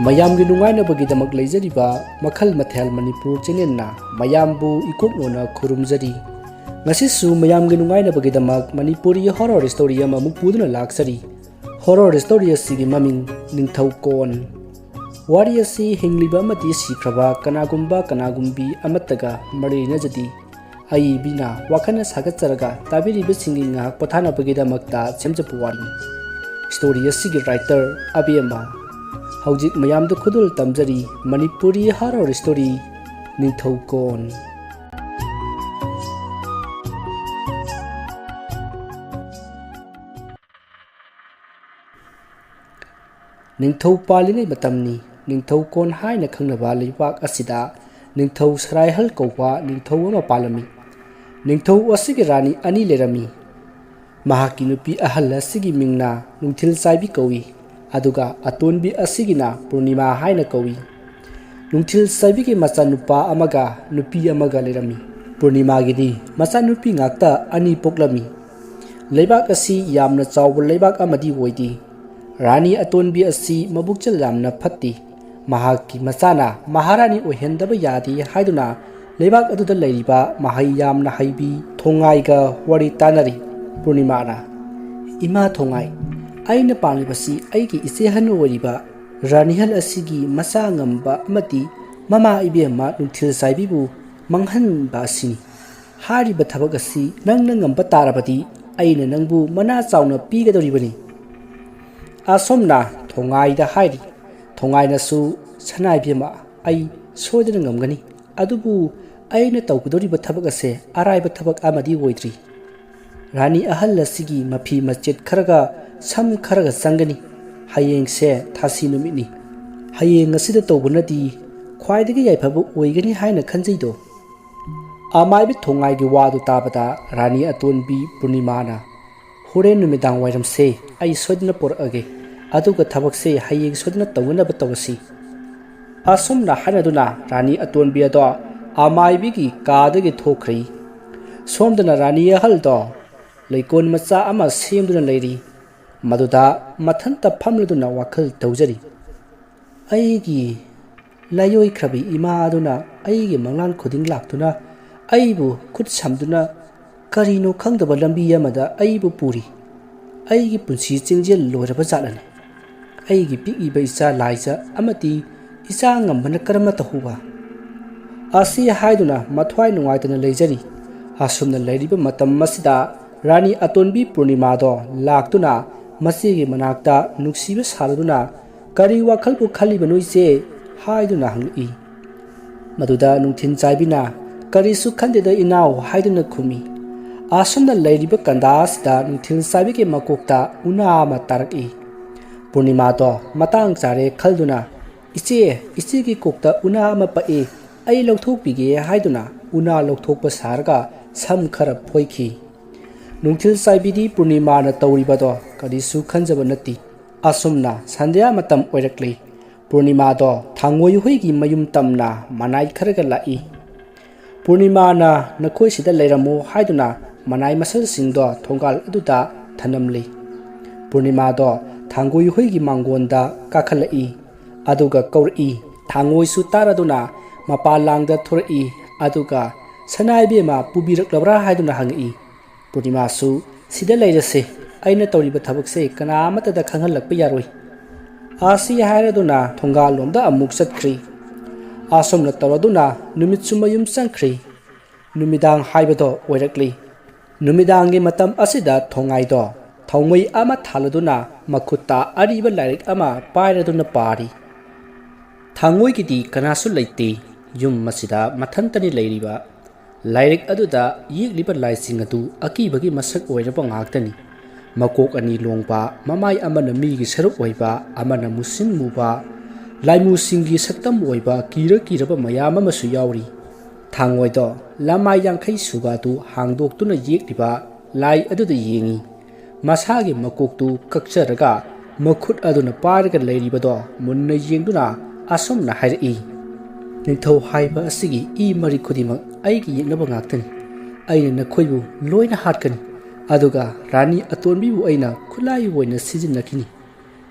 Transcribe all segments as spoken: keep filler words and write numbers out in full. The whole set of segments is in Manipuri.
ꯃꯌꯥꯝꯒꯤ ꯅꯨꯡꯉꯥꯏꯅꯕꯒꯤꯗꯃꯛ ꯂꯩꯖꯔꯤꯕ ꯃꯈꯜ ꯃꯊꯦꯜ ꯃꯅꯤꯄꯨꯔ ꯆꯦꯅꯦꯜꯅ ꯃꯌꯥꯝꯕꯨ ꯏꯀꯣꯛꯅꯣꯅ ꯈꯨꯔꯨꯝꯖꯔꯤ꯫ ꯉꯁꯤꯁꯨ ꯃꯌꯥꯝꯒꯤ ꯅꯨꯡꯉꯥꯏꯅꯕꯒꯤꯗꯃꯛ ꯃꯅꯤꯄꯨꯔꯤ ꯍꯣꯔꯣꯔ ꯁ꯭ꯇꯣꯔꯤ ꯑꯃꯃꯨꯛ ꯄꯨꯗꯨꯅ ꯂꯥꯛꯆꯔꯤ꯫ ꯍꯣꯔꯣꯔ ꯁ꯭ꯇꯣꯔꯤ ꯑꯁꯤꯒꯤ ꯃꯃꯤꯡ ꯅꯤꯡꯊꯧꯀꯣꯟ꯫ ꯋꯥꯔꯤ ꯑꯁꯤ ꯍꯤꯡꯂꯤꯕ ꯑꯃꯗꯤ ꯁꯤꯈ꯭ꯔꯕ ꯀꯅꯥꯒꯨꯝꯕ ꯀꯅꯥꯒꯨꯝꯕꯤ ꯑꯃꯠꯇꯒ ꯃꯔꯤ ꯂꯩꯅꯖꯗꯦ꯫ ꯑꯏꯕꯤꯅ ꯋꯥꯈꯜꯅ ꯁꯥꯒꯠꯆꯔꯒ ꯇꯥꯕꯤꯔꯤꯕꯁꯤꯡꯒꯤ ꯉꯥꯏꯍꯥꯛ ꯄꯣꯊꯥꯅꯕꯒꯤꯗꯃꯛꯇ ꯁꯦꯝꯖꯕ ꯋꯥꯔꯤ꯫ ꯁ꯭ꯇꯣꯔꯤ ꯑꯁꯤꯒꯤ ꯔꯥꯏꯇꯔ ꯑꯕꯦꯝꯃ꯫ ꯍꯧꯖꯤꯛ ꯃꯌꯥꯝꯗ ꯈꯨꯗꯣꯜ ꯇꯝꯖꯔꯤ ꯃꯅꯤꯄꯨꯔꯤ ꯍꯣꯔꯣꯔ ꯁ꯭ꯇꯣꯔꯤ ꯅꯤꯡꯊꯧꯀꯣꯟ꯫ ꯅꯤꯡꯊꯧ ꯄꯥꯜꯂꯤꯉꯩ ꯃꯇꯝꯅꯤ꯫ ꯅꯤꯡꯊꯧꯀꯣꯟ ꯍꯥꯏꯅ ꯈꯪꯅꯕ ꯂꯩꯕꯥꯛ ꯑꯁꯤꯗ ꯅꯤꯡꯊꯧ ꯁꯔꯥꯏꯍꯜ ꯀꯧꯕ ꯅꯤꯡꯊꯧ ꯑꯃ ꯄꯥꯜꯂꯝꯃꯤ꯫ ꯅꯤꯡꯊꯧ ꯑꯁꯤꯒꯤ ꯔꯥꯅꯤ ꯑꯅꯤ ꯂꯩꯔꯝꯃꯤ꯫ ꯃꯍꯥꯛꯀꯤ ꯅꯨꯄꯤ ꯑꯍꯜ ꯑꯁꯤꯒꯤ ꯃꯤꯡꯅ ꯅꯨꯡꯊꯤꯜ ꯆꯥꯏꯕꯤ ꯀꯧꯏ, ꯑꯗꯨꯒ ꯑꯇꯣꯟꯕꯤ ꯑꯁꯤꯒꯤꯅ ꯄꯨꯔꯅꯤꯃꯥ ꯍꯥꯏꯅ ꯀꯧꯏ꯫ ꯅꯨꯡꯊꯤꯜ ꯆꯥꯏꯕꯤꯒꯤ ꯃꯆꯥꯅꯨꯄꯥ ꯑꯃꯒ ꯅꯨꯄꯤ ꯑꯃꯒ ꯂꯩꯔꯝꯃꯤ꯫ ꯄꯨꯔꯅꯤꯃꯥꯒꯤꯗꯤ ꯃꯆꯥꯅꯨꯄꯤ ꯉꯥꯛꯇ ꯑꯅꯤ ꯄꯣꯛꯂꯝꯃꯤ꯫ ꯂꯩꯕꯥꯛ ꯑꯁꯤ ꯌꯥꯝꯅ ꯆꯥꯎꯕ ꯂꯩꯕꯥꯛ ꯑꯃꯗꯤ ꯑꯣꯏꯗꯦ꯫ ꯔꯥꯅꯤ ꯑꯇꯣꯟꯕꯤ ꯑꯁꯤ ꯃꯕꯨꯛꯆꯦꯜ ꯌꯥꯝꯅ ꯐꯠꯇꯦ꯫ ꯃꯍꯥꯛꯀꯤ ꯃꯆꯥꯅ ꯃꯍꯥꯔꯥꯅꯤ ꯑꯣꯏꯍꯟꯗꯕ ꯌꯥꯗꯦ ꯍꯥꯏꯗꯨꯅ ꯂꯩꯕꯥꯛ ꯑꯗꯨꯗ ꯂꯩꯔꯤꯕ ꯃꯍꯩ ꯌꯥꯝꯅ ꯍꯩꯕꯤ ꯊꯣꯡꯉꯥꯏꯒ ꯋꯥꯔꯤ ꯇꯥꯅꯔꯤ꯫ ꯄꯨꯔꯅꯤꯃꯥꯅ, "ꯏꯃꯥ ꯊꯣꯡꯉꯥꯏ, ꯑꯩꯅ ꯄꯥꯝꯂꯤꯕꯁꯤ ꯑꯩꯒꯤ ꯏꯆꯦ ꯑꯍꯟ ꯑꯣꯏꯔꯤꯕ ꯔꯥꯅꯤꯍꯜ ꯑꯁꯤꯒꯤ ꯃꯆꯥ ꯉꯝꯕ ꯑꯃꯗꯤ ꯃꯃꯥ ꯏꯕꯦꯝꯃ ꯅꯨꯡꯊꯤꯜ ꯆꯥꯏꯕꯤꯕꯨ ꯃꯥꯡꯍꯟꯕ ꯑꯁꯤꯅꯤ꯫ ꯍꯥꯏꯔꯤꯕ ꯊꯕꯛ ꯑꯁꯤ ꯅꯪꯅ ꯉꯝꯕ ꯇꯥꯔꯕꯗꯤ ꯑꯩꯅ ꯅꯪꯕꯨ ꯃꯅꯥ ꯆꯥꯎꯅ ꯄꯤꯒꯗꯧꯔꯤꯕꯅꯤ꯫" ꯑꯁꯣꯝꯅ ꯊꯣꯡꯉꯥꯏꯗ ꯍꯥꯏꯔꯤ꯫ ꯊꯣꯡꯉꯥꯏꯅꯁꯨ, "ꯁꯅꯥ ꯏꯕꯦꯝꯃ, ꯑꯩ ꯁꯣꯏꯗꯅ ꯉꯝꯒꯅꯤ꯫ ꯑꯗꯨꯕꯨ ꯑꯩꯅ ꯇꯧꯒꯗꯧꯔꯤꯕ ꯊꯕꯛ ꯑꯁꯦ ꯑꯔꯥꯏꯕ ꯊꯕꯛ ꯑꯃꯗꯤ ꯑꯣꯏꯗ꯭ꯔꯤ꯫ ꯔꯥꯅꯤ ꯑꯍꯜ ꯑꯁꯤꯒꯤ ꯃꯐꯤ ꯃꯆꯦꯠ ꯈꯔꯒ ꯁꯝ ꯈꯔꯒ ꯆꯪꯒꯅꯤ꯫ ꯍꯌꯦꯡꯁꯦ ꯊꯥꯁꯤ ꯅꯨꯃꯤꯠꯅꯤ꯫ ꯍꯌꯦꯡ ꯑꯁꯤꯗ ꯇꯧꯕꯅꯗꯤ ꯈ꯭ꯋꯥꯏꯗꯒꯤ ꯌꯥꯏꯐꯕ ꯑꯣꯏꯒꯅꯤ ꯍꯥꯏꯅ ꯈꯟꯖꯩꯗꯣ꯫" ꯑꯃꯥꯏꯕꯤ ꯊꯣꯡꯉꯥꯏꯒꯤ ꯋꯥꯗꯨ ꯇꯥꯕꯗ ꯔꯥꯅꯤ ꯑꯇꯣꯟꯕꯤ ꯄꯨꯔꯅꯤꯃꯥꯅ, "ꯍꯣꯔꯦꯟ ꯅꯨꯃꯤꯗꯥꯡ ꯋꯥꯏꯔꯝꯁꯦ ꯑꯩ ꯁꯣꯏꯗꯅ ꯄꯨꯔꯛꯑꯒꯦ, ꯑꯗꯨꯒ ꯊꯕꯛꯁꯦ ꯍꯌꯦꯡ ꯁꯣꯏꯗꯅ ꯇꯧꯅꯅꯕ ꯇꯧꯔꯁꯤ꯫" ꯑꯁꯨꯝꯅ ꯍꯥꯏꯅꯗꯨꯅ ꯔꯥꯅꯤ ꯑꯇꯣꯟꯕꯤ ꯑꯗꯣ ꯑꯃꯥꯏꯕꯤꯒꯤ ꯀꯥꯗꯒꯤ ꯊꯣꯛꯈ꯭ꯔꯦ꯫ ꯁꯣꯝꯗꯅ ꯔꯥꯅꯤ ꯑꯍꯜꯗꯣ ꯂꯩꯀꯣꯜ ꯃꯆꯥ ꯑꯃ ꯁꯦꯝꯗꯨꯅ ꯂꯩꯔꯤ꯫ ꯃꯗꯨꯗ ꯃꯊꯟꯇ ꯐꯝꯂꯗꯨꯅ ꯋꯥꯈꯜ ꯇꯧꯖꯔꯤ꯫ ꯑꯩꯒꯤ ꯂꯥꯏꯑꯣꯏꯈ꯭ꯔꯕꯤ ꯏꯃꯥ ꯑꯗꯨꯅ ꯑꯩꯒꯤ ꯃꯪꯂꯥꯟ ꯈꯨꯗꯤꯡ ꯂꯥꯛꯇꯨꯅ ꯑꯩꯕꯨ ꯈꯨꯠ ꯁꯝꯗꯨꯅ ꯀꯔꯤꯅꯣ ꯈꯪꯗꯕ ꯂꯝꯕꯤ ꯑꯃꯗ ꯑꯩꯕꯨ ꯄꯨꯔꯤ꯫ ꯑꯩꯒꯤ ꯄꯨꯟꯁꯤ ꯆꯤꯡꯖꯦꯜ ꯂꯣꯏꯔꯕ ꯖꯥꯠꯂꯅꯤ꯫ ꯑꯩꯒꯤ ꯄꯤꯛꯏꯕ ꯏꯆꯥ ꯂꯥꯏꯖ ꯑꯃꯗꯤ ꯏꯆꯥ ꯉꯝꯕꯅ ꯀꯔꯝꯅ ꯇꯧꯍꯧꯕ? ꯑꯁꯤ ꯍꯥꯏꯗꯨꯅ ꯃꯊ꯭ꯋꯥꯏ ꯅꯨꯡꯉꯥꯏꯇꯅ ꯂꯩꯖꯔꯤ꯫ ꯑꯁꯨꯝꯅ ꯂꯩꯔꯤꯕ ꯃꯇꯝ ꯑꯁꯤꯗ ꯔꯥꯅꯤ ꯑꯇꯣꯟꯕꯤ ꯄꯨꯔꯅꯤꯃꯥꯗꯣ ꯂꯥꯛꯇꯨꯅ ꯃꯆꯦꯒꯤ ꯃꯅꯥꯛꯇ ꯅꯨꯡꯁꯤꯕ ꯁꯥꯔꯗꯨꯅ, "ꯀꯔꯤ ꯋꯥꯈꯜꯕꯨ ꯈꯜꯂꯤꯕꯅꯣ ꯏꯆꯦ?" ꯍꯥꯏꯗꯨꯅ ꯍꯪꯂꯛꯏ꯫ ꯃꯗꯨꯗ ꯅꯨꯡꯊꯤꯜ ꯆꯥꯏꯕꯤꯅ, "ꯀꯔꯤꯁꯨ ꯈꯟꯗꯦꯗ ꯏꯅꯥꯎ" ꯍꯥꯏꯗꯨꯅ ꯈꯨꯝꯃꯤ꯫ ꯑꯁꯨꯝꯅ ꯂꯩꯔꯤꯕ ꯀꯟꯗꯥ ꯑꯁꯤꯗ ꯅꯨꯡꯊꯤꯜ ꯆꯥꯏꯕꯤꯒꯤ ꯃꯀꯣꯛꯇ ꯎꯅꯥ ꯑꯃ ꯇꯥꯔꯛꯏ꯫ ꯄꯨꯔꯅꯤꯃꯥꯗꯣ ꯃꯇꯥꯡ ꯆꯥꯔꯦ ꯈꯜꯗꯨꯅ, "ꯏꯆꯦ, ꯏꯆꯦꯒꯤ ꯀꯣꯛꯇ ꯎꯅꯥ ꯑꯃ ꯄꯛꯏ, ꯑꯩ ꯂꯧꯊꯣꯛꯄꯤꯒꯦ" ꯍꯥꯏꯗꯨꯅ ꯎꯅꯥ ꯂꯧꯊꯣꯛꯄ ꯁꯥꯔꯒ ꯁꯝ ꯈꯔ ꯐꯣꯏꯈꯤ꯫ ꯅꯨꯡꯊꯤꯜ ꯆꯥꯏꯕꯤꯗꯤ ꯄꯨꯔꯅꯤꯃꯥꯅ ꯇꯧꯔꯤꯕꯗꯣ ꯀꯔꯤꯁꯨ ꯈꯟꯖꯕ ꯅꯠꯇꯦ꯫ ꯑꯁꯨꯝꯅ ꯁꯟꯙ꯭ꯌꯥ ꯃꯇꯝ ꯑꯣꯏꯔꯛꯂꯤ꯫ ꯄꯨꯔꯅꯤꯃꯥꯗꯣ ꯊꯥꯡꯉꯣꯏ ꯍꯨꯏꯒꯤ ꯃꯌꯨꯝ ꯇꯝꯅ ꯃꯅꯥꯏ ꯈꯔꯒ ꯂꯥꯛꯏ꯫ ꯄꯨꯔꯅꯤꯃꯥꯅ "ꯅꯈꯣꯏꯁꯤꯗ ꯂꯩꯔꯝꯃꯨ" ꯍꯥꯏꯗꯨꯅ ꯃꯅꯥꯏ ꯃꯁꯜꯁꯤꯡꯗꯣ ꯊꯣꯡꯒꯥꯜ ꯑꯗꯨꯗ ꯊꯅꯝꯂꯤ꯫ ꯄꯨꯔꯅꯤꯃꯥꯗꯣ ꯊꯥꯡꯒꯣꯏ ꯍꯨꯏꯒꯤ ꯃꯥꯡꯒꯣꯟꯗ ꯀꯥꯈꯠꯂꯛꯏ, ꯑꯗꯨꯒ ꯀꯧꯔꯛꯏ꯫ ꯊꯥꯡꯉꯣꯏꯁꯨ ꯇꯥꯔꯗꯨꯅ ꯃꯄꯥꯟ ꯂꯥꯡꯗ ꯊꯣꯔꯛꯏ, ꯑꯗꯨꯒ "ꯁꯅꯥ ꯏꯕꯦꯝꯃ ꯄꯨꯕꯤꯔꯛꯂꯕ꯭ꯔꯥ?" ꯍꯥꯏꯗꯨꯅ ꯍꯪꯉꯛꯏ꯫ ꯄꯨꯔꯅꯤꯃꯥꯁꯨ "ꯁꯤꯗ ꯂꯩꯔꯁꯦ, ꯑꯩꯅ ꯇꯧꯔꯤꯕ ꯊꯕꯛꯁꯦ ꯀꯅꯥ ꯑꯃꯠꯇꯗ ꯈꯪꯍꯜꯂꯛꯄ ꯌꯥꯔꯣꯏ" ꯑꯁꯤ ꯍꯥꯏꯔꯗꯨꯅ ꯊꯣꯡꯒꯥꯜꯂꯣꯝꯗ ꯑꯃꯨꯛ ꯆꯠꯈ꯭ꯔꯤ꯫ ꯑꯁꯨꯝꯅ ꯇꯧꯔꯗꯨꯅ ꯅꯨꯃꯤꯠꯁꯨ ꯃꯌꯨꯝ ꯆꯪꯈ꯭ꯔꯤ꯫ ꯅꯨꯃꯤꯗꯥꯡ ꯍꯥꯏꯕꯗꯣ ꯑꯣꯏꯔꯛꯂꯤ꯫ ꯅꯨꯃꯤꯗꯥꯡꯒꯤ ꯃꯇꯝ ꯑꯁꯤꯗ ꯊꯣꯡꯉꯥꯏꯗꯣ ꯊꯥꯎꯃꯩ ꯑꯃ ꯊꯥꯜꯂꯗꯨꯅ ꯃꯈꯨꯠꯇ ꯑꯔꯤꯕ ꯂꯥꯏꯔꯤꯛ ꯑꯃ ꯄꯥꯏꯔꯗꯨꯅ ꯄꯥꯔꯤ꯫ ꯊꯥꯡꯉꯣꯏꯒꯤꯗꯤ ꯀꯅꯥꯁꯨ ꯂꯩꯇꯦ꯫ ꯌꯨꯝ ꯑꯁꯤꯗ ꯃꯊꯟꯇꯅꯤ ꯂꯩꯔꯤꯕ꯫ ꯂꯥꯏꯔꯤꯛ ꯑꯗꯨꯗ ꯌꯦꯛꯂꯤꯕ ꯂꯥꯏꯁꯤꯡ ꯑꯗꯨ ꯑꯀꯤꯕꯒꯤ ꯃꯁꯛ ꯑꯣꯏꯔꯕ ꯉꯥꯛꯇꯅꯤ꯫ ꯃꯀꯣꯛ ꯑꯅꯤ ꯂꯣꯡꯕ, ꯃꯃꯥꯏ ꯑꯃꯅ ꯃꯤꯒꯤ ꯁꯔꯨꯛ ꯑꯣꯏꯕ, ꯑꯃꯅ ꯃꯨꯁꯤꯟ ꯃꯨꯕ, ꯂꯥꯏꯃꯨꯁꯤꯡꯒꯤ ꯁꯛꯇꯝ ꯑꯣꯏꯕ ꯀꯤꯔ ꯀꯤꯔꯕ ꯃꯌꯥꯝ ꯑꯃꯁꯨ ꯌꯥꯎꯔꯤ꯫ ꯊꯥꯡꯉꯣꯏꯗꯣ ꯂꯃꯥꯏ ꯌꯥꯡꯈꯩ ꯁꯨꯕ ꯑꯗꯨ ꯍꯥꯡꯗꯣꯛꯇꯨꯅ ꯌꯦꯛꯂꯤꯕ ꯂꯥꯏ ꯑꯗꯨꯗ ꯌꯦꯡꯏ꯫ ꯃꯁꯥꯒꯤ ꯃꯀꯣꯛꯇꯨ ꯀꯛꯆꯔꯒ ꯃꯈꯨꯠ ꯑꯗꯨꯅ ꯄꯥꯏꯔꯒ ꯂꯩꯔꯤꯕꯗꯣ ꯃꯨꯟꯅ ꯌꯦꯡꯗꯨꯅ ꯑꯁꯨꯝꯅ ꯍꯥꯏꯔꯛꯏ, "ꯅꯤꯡꯊꯧ ꯍꯥꯏꯕ ꯑꯁꯤꯒꯤ ꯏ ꯃꯔꯤ ꯈꯨꯗꯤꯡꯃꯛ ꯑꯩꯒꯤ ꯌꯦꯛꯅꯕ ꯉꯥꯛꯇꯅꯤ꯫ ꯑꯩꯅ ꯅꯈꯣꯏꯕꯨ ꯂꯣꯏꯅ ꯍꯥꯠꯀꯅꯤ, ꯑꯗꯨꯒ ꯔꯥꯅꯤ ꯑꯇꯣꯟꯕꯤꯕꯨ ꯑꯩꯅ ꯈꯨꯠꯂꯥꯏ ꯑꯣꯏꯅ ꯁꯤꯖꯤꯟꯅꯈꯤꯅꯤ꯫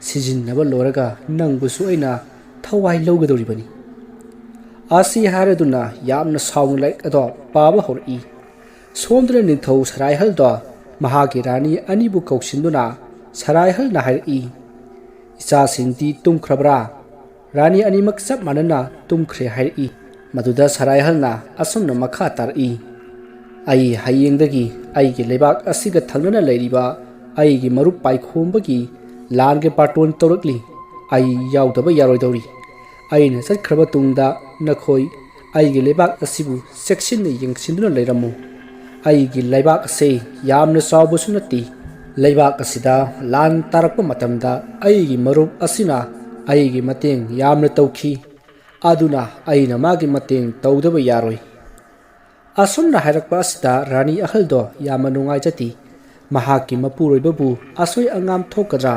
ꯁꯤꯖꯤꯟꯅꯕ ꯂꯣꯏꯔꯒ ꯅꯪꯕꯨꯁꯨ ꯑꯩꯅ ꯊꯋꯥꯏ ꯂꯧꯒꯗꯧꯔꯤꯕꯅꯤ꯫ ꯑꯁꯤ ꯍꯥꯏꯔꯗꯨꯅ ꯌꯥꯝꯅ ꯁꯥꯎꯅ ꯂꯥꯏꯔꯤꯛ ꯑꯗꯣ ꯄꯥꯕ ꯍꯧꯔꯛꯏ꯫ ꯁꯣꯝꯗꯅ ꯅꯤꯡꯊꯧ ꯁꯔꯥꯏꯍꯜꯗꯣ ꯃꯍꯥꯛꯀꯤ ꯔꯥꯅꯤ ꯑꯅꯤꯕꯨ ꯀꯧꯁꯤꯟꯗꯨꯅ ꯁꯔꯥꯏꯍꯜꯅ ꯍꯥꯏꯔꯛꯏ, "ꯏꯆꯥꯁꯤꯡꯗꯤ ꯇꯨꯝꯈ꯭ꯔꯕ꯭ꯔꯥ?" ꯔꯥꯅꯤ ꯑꯅꯤꯃꯛ ꯆꯞ ꯃꯥꯟꯅꯅ ꯇꯨꯝꯈ꯭ꯔꯦ ꯍꯥꯏꯔꯛꯏ꯫ ꯃꯗꯨꯗ ꯁꯔꯥꯏꯍꯜꯅ ꯑꯁꯨꯝꯅ ꯃꯈꯥ ꯇꯥꯔꯛꯏ, "ꯑꯩ ꯍꯌꯦꯡꯗꯒꯤ ꯑꯩꯒꯤ ꯂꯩꯕꯥꯛ ꯑꯁꯤꯒ ꯊꯪꯅꯅ ꯂꯩꯔꯤꯕ ꯑꯩꯒꯤ ꯃꯔꯨꯞ ꯄꯥꯏꯈꯣꯝꯕꯒꯤ ꯂꯥꯟꯒꯤ ꯕꯥꯔꯇꯣꯟ ꯇꯧꯔꯛꯂꯤ꯫ ꯑꯩ ꯌꯥꯎꯗꯕ ꯌꯥꯔꯣꯏꯗꯧꯔꯤ꯫ ꯑꯩꯅ ꯆꯠꯈ꯭ꯔꯕ ꯇꯨꯡꯗ ꯅꯈꯣꯏ ꯑꯩꯒꯤ ꯂꯩꯕꯥꯛ ꯑꯁꯤꯕꯨ ꯆꯦꯛꯁꯤꯟꯅ ꯌꯦꯡꯁꯤꯟꯗꯨꯅ ꯂꯩꯔꯝꯃꯨ꯫ ꯑꯩꯒꯤ ꯂꯩꯕꯥꯛ ꯑꯁꯤ ꯌꯥꯝꯅ ꯆꯥꯎꯕꯁꯨ ꯅꯠꯇꯦ꯫ ꯂꯩꯕꯥꯛ ꯑꯁꯤꯗ ꯂꯥꯟ ꯇꯥꯔꯛꯄ ꯃꯇꯝꯗ ꯑꯩꯒꯤ ꯃꯔꯨꯞ ꯑꯁꯤꯅ ꯑꯩꯒꯤ ꯃꯇꯦꯡ ꯌꯥꯝꯅ ꯇꯧꯈꯤ꯫ ꯑꯗꯨꯅ ꯑꯩꯅ ꯃꯥꯒꯤ ꯃꯇꯦꯡ ꯇꯧꯗꯕ ꯌꯥꯔꯣꯏ꯫" ꯑꯁꯨꯝꯅ ꯍꯥꯏꯔꯛꯄ ꯑꯁꯤꯗ ꯔꯥꯅꯤ ꯑꯍꯜꯗꯣ ꯌꯥꯝꯅ ꯅꯨꯡꯉꯥꯏꯖꯗꯦ꯫ ꯃꯍꯥꯛꯀꯤ ꯃꯄꯨꯔꯣꯏꯕꯕꯨ ꯑꯁꯣꯏ ꯑꯉꯥꯝ ꯊꯣꯛꯀꯗ꯭ꯔꯥ,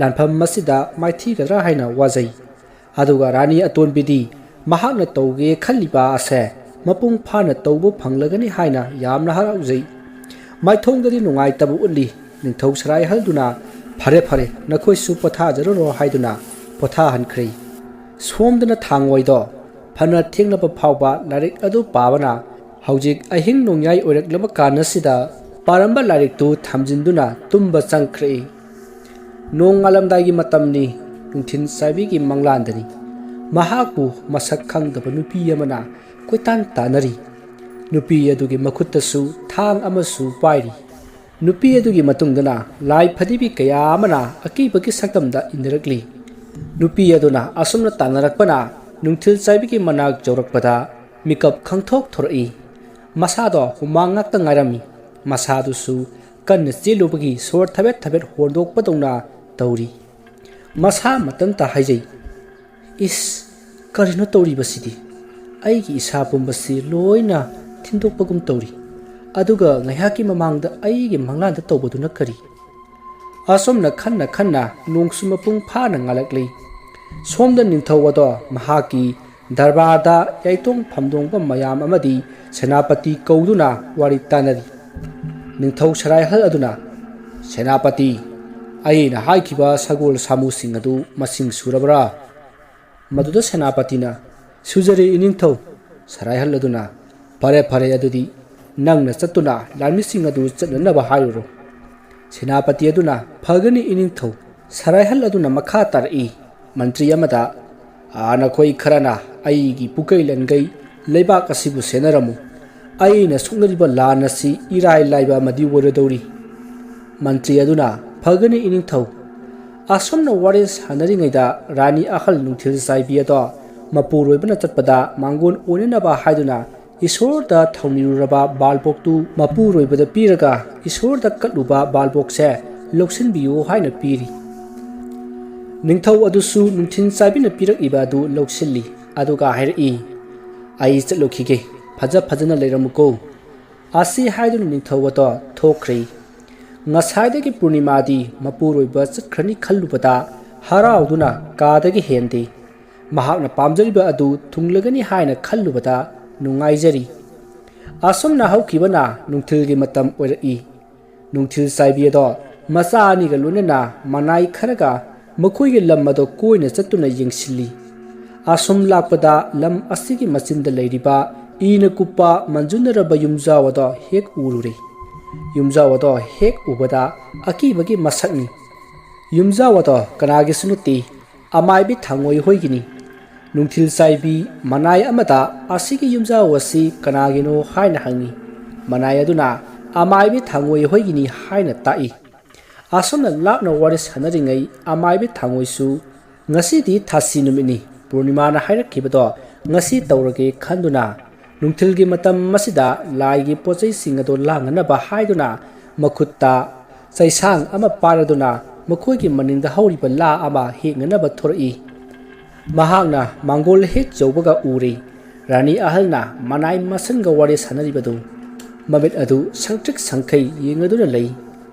ꯂꯥꯟꯐꯝ ꯑꯁꯤꯗ ꯃꯥꯏꯊꯤꯒꯗ꯭ꯔꯥ ꯍꯥꯏꯅ ꯋꯥꯖꯩ꯫ ꯑꯗꯨꯒ ꯔꯥꯅꯤ ꯑꯇꯣꯟꯕꯤꯗꯤ ꯃꯍꯥꯛꯅ ꯇꯧꯒꯦ ꯈꯜꯂꯤꯕ ꯑꯁꯦ ꯃꯄꯨꯡ ꯐꯥꯅ ꯇꯧꯕ ꯐꯪꯂꯒꯅꯤ ꯍꯥꯏꯅ ꯌꯥꯝꯅ ꯍꯔꯥꯎꯖꯩ꯫ ꯃꯥꯏꯊꯣꯡꯗꯗꯤ ꯅꯨꯡꯉꯥꯏꯇꯕ ꯎꯠꯂꯤ꯫ ꯅꯤꯡꯊꯧ ꯁꯔꯥꯏꯍꯜꯗꯨꯅ, "ꯐꯔꯦ, ꯐꯔꯦ, ꯅꯈꯣꯏꯁꯨ ꯄꯣꯊꯥꯖꯔꯨꯔꯣ" ꯍꯥꯏꯗꯨꯅ ꯄꯣꯊꯥꯍꯟꯈ꯭ꯔꯦ꯫ ꯁꯣꯝꯗꯅ ꯊꯥꯡꯉꯣꯏꯗꯣ ꯐꯅ ꯊꯦꯡꯂꯕ ꯐꯥꯎꯕ ꯂꯥꯏꯔꯤꯛ ꯑꯗꯨ ꯄꯥꯕꯅ ꯍꯧꯖꯤꯛ ꯑꯍꯤꯡ ꯅꯣꯡꯌꯥꯏ ꯑꯣꯏꯔꯛꯂꯕ ꯀꯥꯟ ꯑꯁꯤꯗ ꯄꯥꯔꯝꯕ ꯂꯥꯏꯔꯤꯛꯇꯨ ꯊꯝꯖꯤꯟꯗꯨꯅ ꯇꯨꯝꯕ ꯆꯪꯈ꯭ꯔꯛꯏ꯫ ꯅꯣꯡꯉꯥꯜꯂꯝꯗꯥꯏꯒꯤ ꯃꯇꯝꯅꯤ, ꯅꯨꯡꯊꯤꯜ ꯆꯥꯏꯕꯤꯒꯤ ꯃꯪꯂꯥꯟꯗꯅꯤ꯫ ꯃꯍꯥꯛꯄꯨ ꯃꯁꯛ ꯈꯪꯗꯕ ꯅꯨꯄꯤ ꯑꯃꯅ ꯀꯣꯏꯇꯥꯟ ꯇꯥꯟꯅꯔꯤ꯫ ꯅꯨꯄꯤ ꯑꯗꯨꯒꯤ ꯃꯈꯨꯠꯇꯁꯨ ꯊꯥꯡ ꯑꯃꯁꯨ ꯄꯥꯏꯔꯤ꯫ ꯅꯨꯄꯤ ꯑꯗꯨꯒꯤ ꯃꯇꯨꯡꯗꯅ ꯂꯥꯏ ꯐꯗꯤꯕꯤ ꯀꯌꯥ ꯑꯃꯅ ꯑꯀꯤꯕꯒꯤ ꯁꯛꯇꯝꯗ ꯏꯟꯅꯔꯛꯂꯤ꯫ ꯅꯨꯄꯤ ꯑꯗꯨꯅ ꯑꯁꯨꯝꯅ ꯇꯥꯟꯅꯔꯛꯄꯅ ꯅꯨꯡꯊꯤꯜ ꯆꯥꯏꯕꯤꯒꯤ ꯃꯅꯥꯛ ꯌꯧꯔꯛꯄꯗ ꯃꯤꯀꯞ ꯈꯪꯊꯣꯛ ꯊꯣꯔꯛꯏ꯫ ꯃꯁꯥꯗꯣ ꯍꯨꯃꯥꯡ ꯉꯥꯛꯇ ꯉꯥꯏꯔꯝꯃꯤ꯫ ꯃꯁꯥꯗꯨꯁꯨ ꯀꯟꯅ ꯆꯦꯜꯂꯨꯕꯒꯤ ꯁꯣꯔ ꯊꯕꯦꯠ ꯊꯕꯦꯠ ꯍꯣꯟꯗꯣꯛꯄꯗꯧꯅ ꯇꯧꯔꯤ꯫ ꯃꯁꯥ ꯃꯊꯟꯇ ꯍꯥꯏꯖꯩ, "ꯏꯁ, ꯀꯔꯤꯅꯣ ꯇꯧꯔꯤꯕꯁꯤꯗꯤ? ꯑꯩꯒꯤ ꯏꯁꯥ ꯄꯨꯝꯕꯁꯤ ꯂꯣꯏꯅ ꯊꯤꯟꯗꯣꯛꯄꯒꯨꯝ ꯇꯧꯔꯤ꯫ ꯑꯗꯨꯒ ꯉꯥꯏꯍꯥꯛꯀꯤ ꯃꯃꯥꯡꯗ ꯑꯩꯒꯤ ꯃꯪꯂꯥꯟꯗ ꯇꯧꯕꯗꯨꯅ ꯀꯔꯤ?" ꯑꯁꯨꯝꯅ ꯈꯟꯅ ꯈꯟꯅ ꯅꯣꯡꯁꯨ ꯃꯄꯨꯡ ꯐꯥꯅ ꯉꯥꯜꯂꯛꯂꯤ꯫ ꯁꯣꯝꯗ ꯅꯤꯡꯊꯧ ꯑꯗꯣ ꯃꯍꯥꯛꯀꯤ ꯗꯔꯕꯥꯔꯗ ꯌꯥꯏꯇꯣꯡ ꯐꯝꯗꯣꯡꯕ ꯃꯌꯥꯝ ꯑꯃꯗꯤ ꯁꯦꯅꯥꯄꯇꯤ ꯀꯧꯗꯨꯅ ꯋꯥꯔꯤ ꯇꯥꯅꯔꯤ꯫ ꯅꯤꯡꯊꯧ ꯁꯔꯥꯏꯍꯜ ꯑꯗꯨꯅ, "ꯁꯦꯅꯥꯄꯇꯤ, ꯑꯩꯅ ꯍꯥꯏꯈꯤꯕ ꯁꯒꯣꯜ ꯁꯥꯃꯨꯁꯤꯡ ꯑꯗꯨ ꯃꯁꯤꯡ ꯁꯨꯔꯕ꯭ꯔꯥ?" ꯃꯗꯨꯗ ꯁꯦꯅꯥꯄꯇꯤꯅ, "ꯁꯨꯖꯔꯤ ꯏꯅꯤꯡꯊꯧ"꯫ ꯁꯔꯥꯏꯍꯜ ꯑꯗꯨꯅ, "ꯐꯔꯦ, ꯐꯔꯦ, ꯑꯗꯨꯗꯤ ꯅꯪꯅ ꯆꯠꯇꯨꯅ ꯂꯥꯟꯃꯤꯁꯤꯡ ꯑꯗꯨ ꯆꯠꯅꯅꯕ ꯍꯥꯏꯔꯨꯔꯣ"꯫ ꯁꯦꯅꯥꯄꯇꯤ ꯑꯗꯨꯅ, "ꯐꯒꯅꯤ ꯏꯅꯤꯡꯊꯧ"꯫ ꯁꯔꯥꯏꯍꯜ ꯑꯗꯨꯅ ꯃꯈꯥ ꯇꯥꯔꯛꯏ, ꯃꯟꯇ꯭ꯔꯤ ꯑꯃꯗ, "ꯑꯥ, ꯅꯈꯣꯏ ꯈꯔꯅ ꯑꯩꯒꯤ ꯄꯨꯀꯩ ꯂꯟꯒꯩ ꯂꯩꯕꯥꯛ ꯑꯁꯤꯕꯨ ꯁꯦꯟꯅꯔꯝꯃꯨ꯫ ꯑꯩꯅ ꯁꯣꯛꯅꯔꯤꯕ ꯂꯥꯟ ꯑꯁꯤ ꯏꯔꯥꯏ ꯂꯥꯏꯕ ꯑꯃꯗꯤ ꯑꯣꯏꯔꯗꯧꯔꯤ"꯫ ꯃꯟꯇ꯭ꯔꯤ ꯑꯗꯨꯅ, "ꯐꯒꯅꯤ ꯏꯅꯤꯡꯊꯧ"꯫ ꯑꯁꯨꯝꯅ ꯋꯥꯔꯤ ꯁꯥꯟꯅꯔꯤꯉꯩꯗ ꯔꯥꯅꯤ ꯑꯍꯜ ꯅꯨꯡꯊꯤꯜ ꯆꯥꯏꯕꯤ ꯑꯗꯣ ꯃꯄꯨꯔꯣꯏꯕꯅ ꯆꯠꯄꯗ ꯃꯥꯡꯒꯣꯟ ꯑꯣꯏꯅꯅꯕ ꯍꯥꯏꯗꯨꯅ ꯏꯁꯣꯔꯗ ꯊꯧꯅꯤꯔꯨꯔꯕ ꯕꯥꯜꯕꯣꯛꯇꯨ ꯃꯄꯨꯔꯣꯏꯕꯗ ꯄꯤꯔꯒ ꯏꯁꯣꯔꯗ ꯀꯠꯂꯨꯕ ꯕꯥꯜꯕꯣꯛꯁꯦ ꯂꯧꯁꯤꯟꯕꯤꯌꯨ ꯍꯥꯏꯅ ꯄꯤꯔꯤ꯫ ꯅꯤꯡꯊꯧ ꯑꯗꯨꯁꯨ ꯅꯨꯡꯊꯤꯜ ꯆꯥꯏꯕꯤꯅ ꯄꯤꯔꯛꯂꯤꯕ ꯑꯗꯨ ꯂꯧꯁꯤꯜꯂꯤ, ꯑꯗꯨꯒ ꯍꯥꯏꯔꯛꯏ, "ꯑꯩ ꯆꯠꯂꯨꯈꯤꯒꯦ, ꯐꯖ ꯐꯖꯅ ꯂꯩꯔꯝꯃꯨꯀꯣ"꯫ ꯑꯁꯤ ꯍꯥꯏꯗꯨꯅ ꯅꯤꯡꯊꯧ ꯑꯗꯣ ꯊꯣꯛꯈ꯭ꯔꯦ꯫ ꯉꯁꯥꯏꯗꯒꯤ ꯄꯨꯔꯅꯤꯃꯥꯗꯤ ꯃꯄꯨꯔꯣꯏꯕ ꯆꯠꯈ꯭ꯔꯅꯤ ꯈꯜꯂꯨꯕꯗ ꯍꯔꯥꯎꯗꯨꯅ ꯀꯥꯗꯒꯤ ꯍꯦꯟꯗꯦ꯫ ꯃꯍꯥꯛꯅ ꯄꯥꯝꯖꯔꯤꯕ ꯑꯗꯨ ꯊꯨꯡꯂꯒꯅꯤ ꯍꯥꯏꯅ ꯈꯜꯂꯨꯕꯗ ꯅꯨꯡꯉꯥꯏꯖꯔꯤ꯫ ꯑꯁꯨꯝꯅ ꯍꯧꯈꯤꯕꯅ ꯅꯨꯡꯊꯤꯜꯒꯤ ꯃꯇꯝ ꯑꯣꯏꯔꯛꯏ꯫ ꯅꯨꯡꯊꯤꯜ ꯆꯥꯏꯕꯤ ꯑꯗꯣ ꯃꯆꯥ ꯑꯅꯤꯒ ꯂꯣꯏꯅꯅ ꯃꯅꯥꯏ ꯈꯔꯒ ꯃꯈꯣꯏꯒꯤ ꯂꯝ ꯑꯗꯣ ꯀꯣꯏꯅ ꯆꯠꯇꯨꯅ ꯌꯦꯡꯁꯤꯜꯂꯤ꯫ ꯑꯁꯨꯝ ꯂꯥꯛꯄꯗ ꯂꯝ ꯑꯁꯤꯒꯤ ꯃꯆꯤꯟꯗ ꯂꯩꯔꯤꯕ ꯏꯅ ꯀꯨꯞꯄ ꯃꯟꯖꯨꯟꯅꯔꯕ ꯌꯨꯝꯖꯥꯎ ꯑꯗꯣ ꯍꯦꯛ ꯎꯔꯨꯔꯦ꯫ ꯌꯨꯝꯖꯥꯎ ꯑꯗꯣ ꯍꯦꯛ ꯎꯕꯗ ꯑꯀꯤꯕꯒꯤ ꯃꯁꯛꯅꯤ꯫ ꯌꯨꯝꯖꯥꯎ ꯑꯗꯣ ꯀꯅꯥꯒꯤꯁꯨ ꯅꯠꯇꯦ, ꯑꯃꯥꯏꯕꯤ ꯊꯥꯡꯉꯣꯏ ꯍꯣꯏꯒꯤꯅꯤ꯫ ꯅꯨꯡꯊꯤꯜ ꯆꯥꯏꯕꯤ ꯃꯅꯥꯏ ꯑꯃꯗ "ꯑꯁꯤꯒꯤ ꯌꯨꯝꯖꯥꯎ ꯑꯁꯤ ꯀꯅꯥꯒꯤꯅꯣ?" ꯍꯥꯏꯅ ꯍꯪꯉꯤ꯫ ꯃꯅꯥꯏ ꯑꯗꯨꯅ "ꯑꯃꯥꯏꯕꯤ ꯊꯥꯡꯉꯣꯏ ꯍꯣꯏꯒꯤꯅꯤ" ꯍꯥꯏꯅ ꯇꯥꯛꯏ꯫ ꯑꯁꯨꯝꯅ ꯂꯥꯞꯅ ꯋꯥꯔꯤ ꯁꯥꯟꯅꯔꯤꯉꯩ ꯑꯃꯥꯏꯕꯤ ꯊꯥꯡꯉꯣꯏꯁꯨ ꯉꯁꯤꯗꯤ ꯊꯥꯁꯤ ꯅꯨꯃꯤꯠꯅꯤ, ꯄꯨꯔꯅꯤꯃꯥꯅ ꯍꯥꯏꯔꯛꯈꯤꯕꯗꯣ ꯉꯁꯤ ꯇꯧꯔꯒꯦ ꯈꯟꯗꯨꯅ ꯅꯨꯡꯊꯤꯜꯒꯤ ꯃꯇꯝ ꯑꯁꯤꯗ ꯂꯥꯏꯒꯤ ꯄꯣꯠꯆꯩꯁꯤꯡ ꯑꯗꯨ ꯂꯥꯡꯅꯅꯕ ꯍꯥꯏꯗꯨꯅ ꯃꯈꯨꯠꯇ ꯆꯩꯁꯥꯡ ꯑꯃ ꯄꯥꯏꯔꯗꯨꯅ ꯃꯈꯣꯏꯒꯤ ꯃꯅꯤꯡꯗ ꯍꯧꯔꯤꯕ ꯂꯥ ꯑꯃ ꯍꯦꯛꯅꯅꯕ ꯊꯣꯔꯛꯏ꯫ ꯃꯍꯥꯛꯅ ꯃꯥꯡꯒꯣꯜ ꯍꯦꯛ ꯌꯧꯕꯒ ꯎꯔꯦ, ꯔꯥꯅꯤ ꯑꯍꯜꯅ ꯃꯅꯥꯏ ꯃꯁꯟꯒ ꯋꯥꯔꯤ ꯁꯥꯟꯅꯔꯤꯕꯗꯨ꯫ ꯃꯃꯤꯠ ꯑꯗꯨ ꯁꯪꯇ꯭ꯔꯤꯛ ꯁꯪꯈꯩ ꯌꯦꯡꯂꯗꯨꯅ ꯂꯩ꯫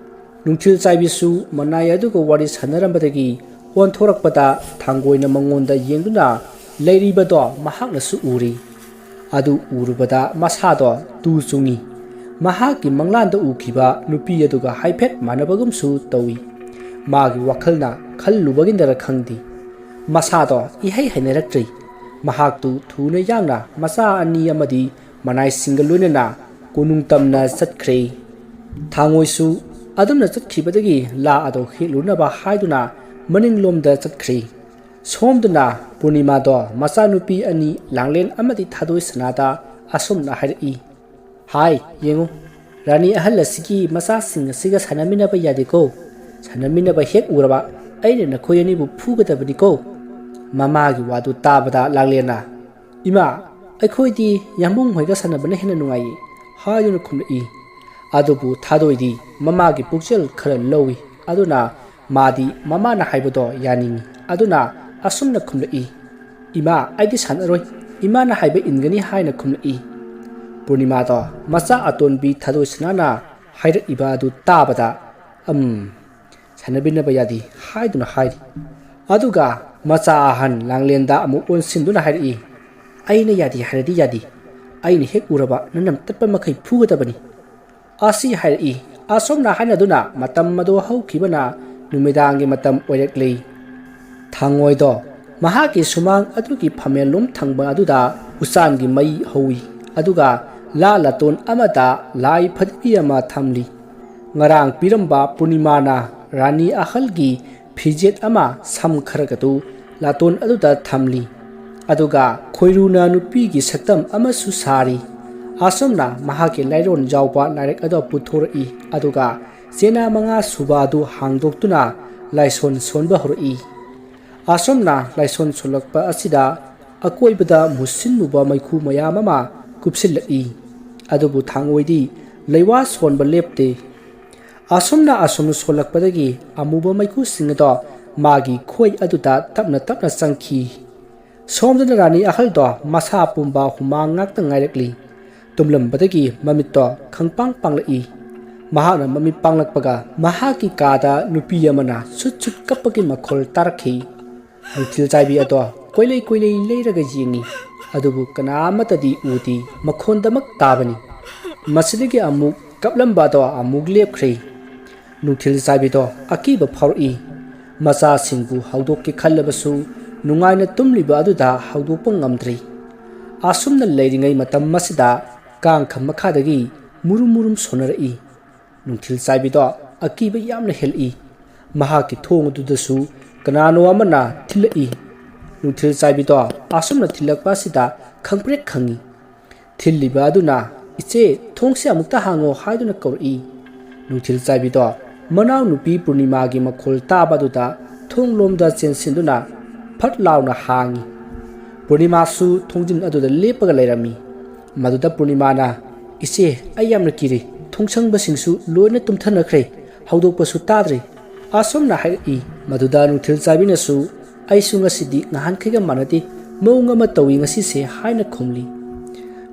ꯅꯨꯡꯊꯤꯜ ꯆꯥꯏꯕꯤꯁꯨ ꯃꯅꯥꯏ ꯑꯗꯨꯒ ꯋꯥꯔꯤ ꯁꯥꯟꯅꯔꯝꯕꯗꯒꯤ ꯑꯣꯟꯊꯣꯔꯛꯄꯗ ꯊꯥꯡꯒꯣꯏꯅ ꯃꯉꯣꯟꯗ ꯌꯦꯡꯗꯨꯅ ꯂꯩꯔꯤꯕꯗꯣ ꯃꯍꯥꯛꯅꯁꯨ ꯎꯔꯤ꯫ ꯑꯗꯨ ꯎꯔꯨꯕꯗ ꯃꯁꯥꯗꯣ ꯇꯨ ꯆꯨꯡꯏ꯫ ꯃꯍꯥꯛꯀꯤ ꯃꯪꯂꯥꯟꯗ ꯎꯈꯤꯕ ꯅꯨꯄꯤ ꯑꯗꯨꯒ ꯍꯥꯏꯐꯦꯠ ꯃꯥꯟꯅꯕꯒꯨꯝꯁꯨ ꯇꯧꯏ꯫ ꯃꯥꯒꯤ ꯋꯥꯈꯜꯅ ꯈꯜꯂꯨꯕꯒꯤꯅꯔ ꯈꯪꯗꯦ, ꯃꯁꯥꯗꯣ ꯏꯍꯩ ꯍꯩꯅꯔꯛꯇ꯭ꯔꯦ꯫ ꯃꯍꯥꯛꯇꯨ ꯊꯨꯅ ꯌꯥꯡꯅ ꯃꯆꯥ ꯑꯅꯤ ꯑꯃꯗꯤ ꯃꯅꯥꯏꯁꯤꯡꯒ ꯂꯣꯏꯅꯅ ꯀꯣꯅꯨꯡ ꯇꯝꯅ ꯆꯠꯈ꯭ꯔꯦ꯫ ꯊꯥꯡꯉꯣꯏꯁꯨ ꯑꯗꯨꯝꯅ ꯆꯠꯈꯤꯕꯗꯒꯤ ꯂꯥ ꯑꯗꯨ ꯍꯦꯛꯂꯨꯅꯕ ꯍꯥꯏꯗꯨꯅ ꯃꯅꯤꯡꯂꯣꯝꯗ ꯆꯠꯈ꯭ꯔꯦ꯫ ꯁꯣꯝꯗꯅ ꯄꯨꯔꯅꯤꯃꯥꯗꯣ ꯃꯆꯥꯅꯨꯄꯤ ꯑꯅꯤ ꯂꯥꯡꯂꯦꯟ ꯑꯃꯗꯤ ꯊꯥꯗꯣꯏ ꯁꯅꯥꯗ ꯑꯁꯨꯝꯅ ꯍꯥꯏꯔꯛꯏ, "ꯍꯥꯏ, ꯌꯦꯡꯉꯨ, ꯔꯥꯅꯤ ꯑꯍꯜ ꯑꯁꯤꯒꯤ ꯃꯆꯥꯁꯤꯡ ꯑꯁꯤꯒ ꯁꯥꯟꯅꯃꯤꯟꯅꯕ ꯌꯥꯗꯦꯀꯣ꯫ ꯁꯥꯟꯅꯃꯤꯟꯅꯕ ꯍꯦꯛ ꯎꯔꯕ ꯑꯩꯅ ꯅꯈꯣꯏ ꯑꯅꯤꯕꯨ ꯐꯨꯒꯗꯕꯅꯤꯀꯣ꯫" ꯃꯃꯥꯒꯤ ꯋꯥꯗꯨ ꯇꯥꯕꯗ ꯂꯥꯡꯂꯦꯟꯅ, "ꯏꯃꯥ, ꯑꯩꯈꯣꯏꯗꯤ ꯌꯥꯝꯕꯨꯡ ꯍꯣꯏꯒ ꯁꯥꯟꯅꯕꯅ ꯍꯦꯟꯅ ꯅꯨꯡꯉꯥꯏꯌꯦ" ꯍꯥꯏꯗꯨꯅ ꯈꯨꯝꯂꯛꯏ꯫ ꯑꯗꯨꯕꯨ ꯊꯥꯗꯣꯏꯗꯤ ꯃꯃꯥꯒꯤ ꯄꯨꯛꯆꯦꯜ ꯈꯔ ꯂꯧꯏ꯫ ꯑꯗꯨꯅ ꯃꯥꯗꯤ ꯃꯃꯥꯅ ꯍꯥꯏꯕꯗꯣ ꯌꯥꯅꯤꯡꯏ꯫ ꯑꯗꯨꯅ ꯑꯁꯨꯝꯅ ꯈꯨꯝꯂꯛꯏ, "ꯏꯃꯥ, ꯑꯩꯗꯤ ꯁꯥꯟꯅꯔꯣꯏ꯫ ꯏꯃꯥꯅ ꯍꯥꯏꯕ ꯏꯟꯒꯅꯤ" ꯍꯥꯏꯅ ꯈꯨꯝꯂꯛꯏ꯫ ꯄꯨꯔꯅꯤꯃꯥꯗꯣ ꯃꯆꯥ ꯑꯇꯣꯟꯕꯤ ꯊꯥꯗꯣꯏ ꯁꯅꯥꯅ ꯍꯥꯏꯔꯛꯏꯕ ꯑꯗꯨ ꯇꯥꯕꯗ, "ꯑꯝ, ꯁꯥꯟꯅꯃꯤꯟꯅꯕ ꯌꯥꯗꯦ" ꯍꯥꯏꯗꯨꯅ ꯍꯥꯏꯔꯤ꯫ ꯑꯗꯨꯒ ꯃꯆꯥ ꯑꯍꯟ ꯂꯥꯡꯂꯦꯟꯗ ꯑꯃꯨꯛ ꯑꯣꯟꯁꯤꯟꯗꯨꯅ ꯍꯥꯏꯔꯛꯏ, "ꯑꯩꯅ ꯌꯥꯗꯦ ꯍꯥꯏꯔꯗꯤ ꯌꯥꯗꯦ꯫ ꯑꯩꯅ ꯍꯦꯛ ꯎꯔꯕ ꯅꯅꯝ ꯇꯠꯄ ꯃꯈꯩ ꯐꯨꯒꯗꯕꯅꯤ" ꯑꯁꯤ ꯍꯥꯏꯔꯛꯏ꯫ ꯑꯁꯣꯝꯅ ꯍꯥꯏꯅꯗꯨꯅ ꯃꯇꯝ ꯑꯗꯨ ꯍꯧꯈꯤꯕꯅ ꯅꯨꯃꯤꯗꯥꯡꯒꯤ ꯃꯇꯝ ꯑꯣꯏꯔꯛꯂꯤ꯫ ꯊꯥꯡꯉꯣꯏꯗꯣ ꯃꯍꯥꯛꯀꯤ ꯁꯨꯃꯥꯡ ꯑꯗꯨꯒꯤ ꯐꯝꯃꯦꯟꯂꯣꯝ ꯊꯪꯕ ꯑꯗꯨꯗ ꯎꯆꯥꯟꯒꯤ ꯃꯩ ꯍꯧꯏ꯫ ꯑꯗꯨꯒ ꯂꯥ ꯂꯥꯇꯣꯟ ꯑꯃꯗ ꯂꯥꯏ ꯐꯗꯤꯕꯤ ꯑꯃ ꯊꯝꯂꯤ꯫ ꯉꯔꯥꯡ ꯄꯤꯔꯝꯕ ꯄꯨꯔꯅꯤꯃꯥꯅ ꯔꯥꯅꯤ ꯑꯍꯜꯒꯤ ꯐꯤꯖꯦꯠ ꯑꯃ ꯁꯝ ꯈꯔꯒꯗꯨ ꯂꯥꯇꯣꯟ ꯑꯗꯨꯗ ꯊꯝꯂꯤ꯫ ꯑꯗꯨꯒ ꯈꯣꯏꯔꯨꯅ ꯅꯨꯄꯤꯒꯤ ꯁꯛꯇꯝ ꯑꯃꯁꯨ ꯁꯥꯔꯤ꯫ ꯑꯁꯣꯝꯅ ꯃꯍꯥꯛꯀꯤ ꯂꯥꯏꯔꯣꯟ ꯌꯥꯎꯕ ꯂꯥꯏꯔꯤꯛ ꯑꯗꯨ ꯄꯨꯊꯣꯔꯛꯏ꯫ ꯑꯗꯨꯒ ꯆꯦꯅꯥ ꯃꯉꯥ ꯁꯨꯕ ꯑꯗꯨ ꯍꯥꯡꯗꯣꯛꯇꯨꯅ ꯂꯥꯏꯁꯣꯟ ꯁꯣꯟꯕ ꯍꯧꯔꯛꯏ꯫ ꯑꯁꯣꯝꯅ ꯂꯥꯏꯁꯣꯟ ꯁꯣꯜꯂꯛꯄ ꯑꯁꯤꯗ ꯑꯀꯣꯏꯕꯗ ꯃꯨꯁꯤꯟ ꯃꯨꯕ ꯃꯩꯈꯨ ꯃꯌꯥꯝ ꯑꯃ ꯀꯨꯞꯁꯤꯜꯂꯛꯏ꯫ ꯑꯗꯨꯕꯨ ꯊꯥꯡꯉꯣꯏꯗꯤ ꯂꯩꯋꯥ ꯁꯣꯟꯕ ꯂꯦꯞꯇꯦ꯫ ꯑꯁꯨꯝꯅ ꯑꯁꯨꯝ ꯁꯣꯜꯂꯛꯄꯗꯒꯤ ꯑꯃꯨꯕ ꯃꯩꯈꯨꯁꯤꯡ ꯑꯗꯣ ꯃꯥꯒꯤ ꯈꯣꯏ ꯑꯗꯨꯗ ꯇꯞꯅ ꯇꯞꯅ ꯆꯪꯈꯤ꯫ ꯁꯣꯝꯗꯅ ꯔꯥꯅꯤ ꯑꯍꯜꯗꯣ ꯃꯁꯥ ꯄꯨꯝꯕ ꯍꯨꯃꯥꯡ ꯉꯥꯛꯇ ꯉꯥꯏꯔꯛꯂꯤ꯫ ꯇꯨꯝꯂꯝꯕꯗꯒꯤ ꯃꯃꯤꯠꯇꯣ ꯈꯪꯄꯥꯡ ꯄꯥꯡꯂꯛꯏ꯫ ꯃꯍꯥꯛꯅ ꯃꯃꯤꯠ ꯄꯥꯡꯂꯛꯄꯒ ꯃꯍꯥꯛꯀꯤ ꯀꯥꯗ ꯅꯨꯄꯤ ꯑꯃꯅ ꯁꯨꯠ ꯁꯨꯠ ꯀꯞꯄꯒꯤ ꯃꯈꯣꯜ ꯇꯥꯔꯛꯈꯤ꯫ ꯅꯨꯡꯊꯤꯜ ꯆꯥꯏꯕꯤ ꯑꯗꯣ ꯀꯣꯏꯂꯩ ꯀꯣꯏꯂꯩ ꯂꯩꯔꯒ ꯌꯦꯡꯉꯤ꯫ ꯑꯗꯨꯕꯨ ꯀꯅꯥ ꯑꯃꯠꯇꯗꯤ ꯎꯗꯦ꯫ ꯃꯈꯣꯟꯗꯃꯛ ꯇꯥꯕꯅꯤ꯫ ꯃꯁꯤꯗꯒꯤ ꯑꯃꯨꯛ ꯀꯞꯂꯝꯕ ꯑꯗꯣ ꯑꯃꯨꯛ ꯂꯦꯞꯈ꯭ꯔꯦ꯫ ꯅꯨꯡꯊꯤꯜ ꯆꯥꯏꯕꯤꯗꯣ ꯑꯀꯤꯕ ꯐꯥꯎꯔꯛꯏ꯫ ꯃꯆꯥꯁꯤꯡꯕꯨ ꯍꯧꯗꯣꯛꯀꯦ ꯈꯜꯂꯕꯁꯨ ꯅꯨꯡꯉꯥꯏꯅ ꯇꯨꯝꯂꯤꯕ ꯑꯗꯨꯗ ꯍꯧꯗꯣꯛꯄ ꯉꯝꯗ꯭ꯔꯤ꯫ ꯑꯁꯨꯝꯅ ꯂꯩꯔꯤꯉꯩ ꯃꯇꯝ ꯑꯁꯤꯗ ꯀꯥꯡꯈ ꯃꯈꯥꯗꯒꯤ ꯃꯨꯔꯨꯝ ꯃꯨꯔꯨꯝ ꯁꯣꯟꯅꯔꯛꯏ꯫ ꯅꯨꯡꯊꯤꯜ ꯆꯥꯏꯕꯤꯗꯣ ꯑꯀꯤꯕ ꯌꯥꯝꯅ ꯍꯦꯜꯂꯛꯏ꯫ ꯃꯍꯥꯛꯀꯤ ꯊꯣꯡ ꯑꯗꯨꯗꯁꯨ ꯀꯅꯥꯅꯣ ꯑꯃꯅ ꯊꯤꯜꯂꯛꯏ꯫ ꯅꯨꯡꯊꯤꯜ ꯆꯥꯏꯕꯤꯗꯣ ꯑꯁꯨꯝꯅ ꯊꯤꯜꯂꯛꯄ ꯑꯁꯤꯗ ꯈꯪꯄ꯭ꯔꯦꯛ ꯈꯪꯉꯤ꯫ ꯊꯤꯜꯂꯤꯕ ꯑꯗꯨꯅ, "ꯏꯆꯦ, ꯊꯣꯡꯁꯦ ꯑꯃꯨꯛꯇ ꯍꯥꯡꯉꯣ" ꯍꯥꯏꯗꯨꯅ ꯀꯧꯔꯛꯏ꯫ ꯅꯨꯡꯊꯤꯜ ꯆꯥꯏꯕꯤꯗꯣ ꯃꯅꯥꯎꯅꯨꯄꯤ ꯄꯨꯔꯅꯤꯃꯥꯒꯤ ꯃꯈꯣꯜ ꯇꯥꯕ ꯑꯗꯨꯗ ꯊꯣꯡ ꯂꯣꯝꯗ ꯆꯦꯟꯁꯤꯟꯗꯨꯅ ꯐꯠ ꯂꯥꯎꯅ ꯍꯥꯡꯉꯤ꯫ ꯄꯨꯔꯅꯤꯃꯥꯁꯨ ꯊꯣꯡꯖꯤꯟ ꯑꯗꯨꯗ ꯂꯦꯞꯄꯒ ꯂꯩꯔꯝꯃꯤ꯫ ꯃꯗꯨꯗ ꯄꯨꯔꯅꯤꯃꯥꯅ, "ꯏꯆꯦ, ꯑꯩ ꯌꯥꯝꯅ ꯀꯤꯔꯦ꯫ ꯊꯣꯡꯁꯪꯕꯁꯤꯡꯁꯨ ꯂꯣꯏꯅ ꯇꯨꯝꯊꯅꯈ꯭ꯔꯦ꯫ ꯍꯧꯗꯣꯛꯄꯁꯨ ꯇꯥꯗ꯭ꯔꯦ" ꯑꯁꯨꯝꯅ ꯍꯥꯏꯔꯛꯏ꯫ ꯃꯗꯨꯗ ꯅꯨꯡꯊꯤꯜ ꯆꯥꯏꯕꯤꯅꯁꯨ, "ꯑꯩꯁꯨ ꯉꯁꯤꯗꯤ ꯅꯍꯥꯟꯈꯩꯒ ꯃꯥꯟꯅꯗꯦ, ꯃꯑꯣꯡ ꯑꯃ ꯇꯧꯏ ꯉꯁꯤꯁꯦ" ꯍꯥꯏꯅ ꯈꯨꯝꯂꯤ꯫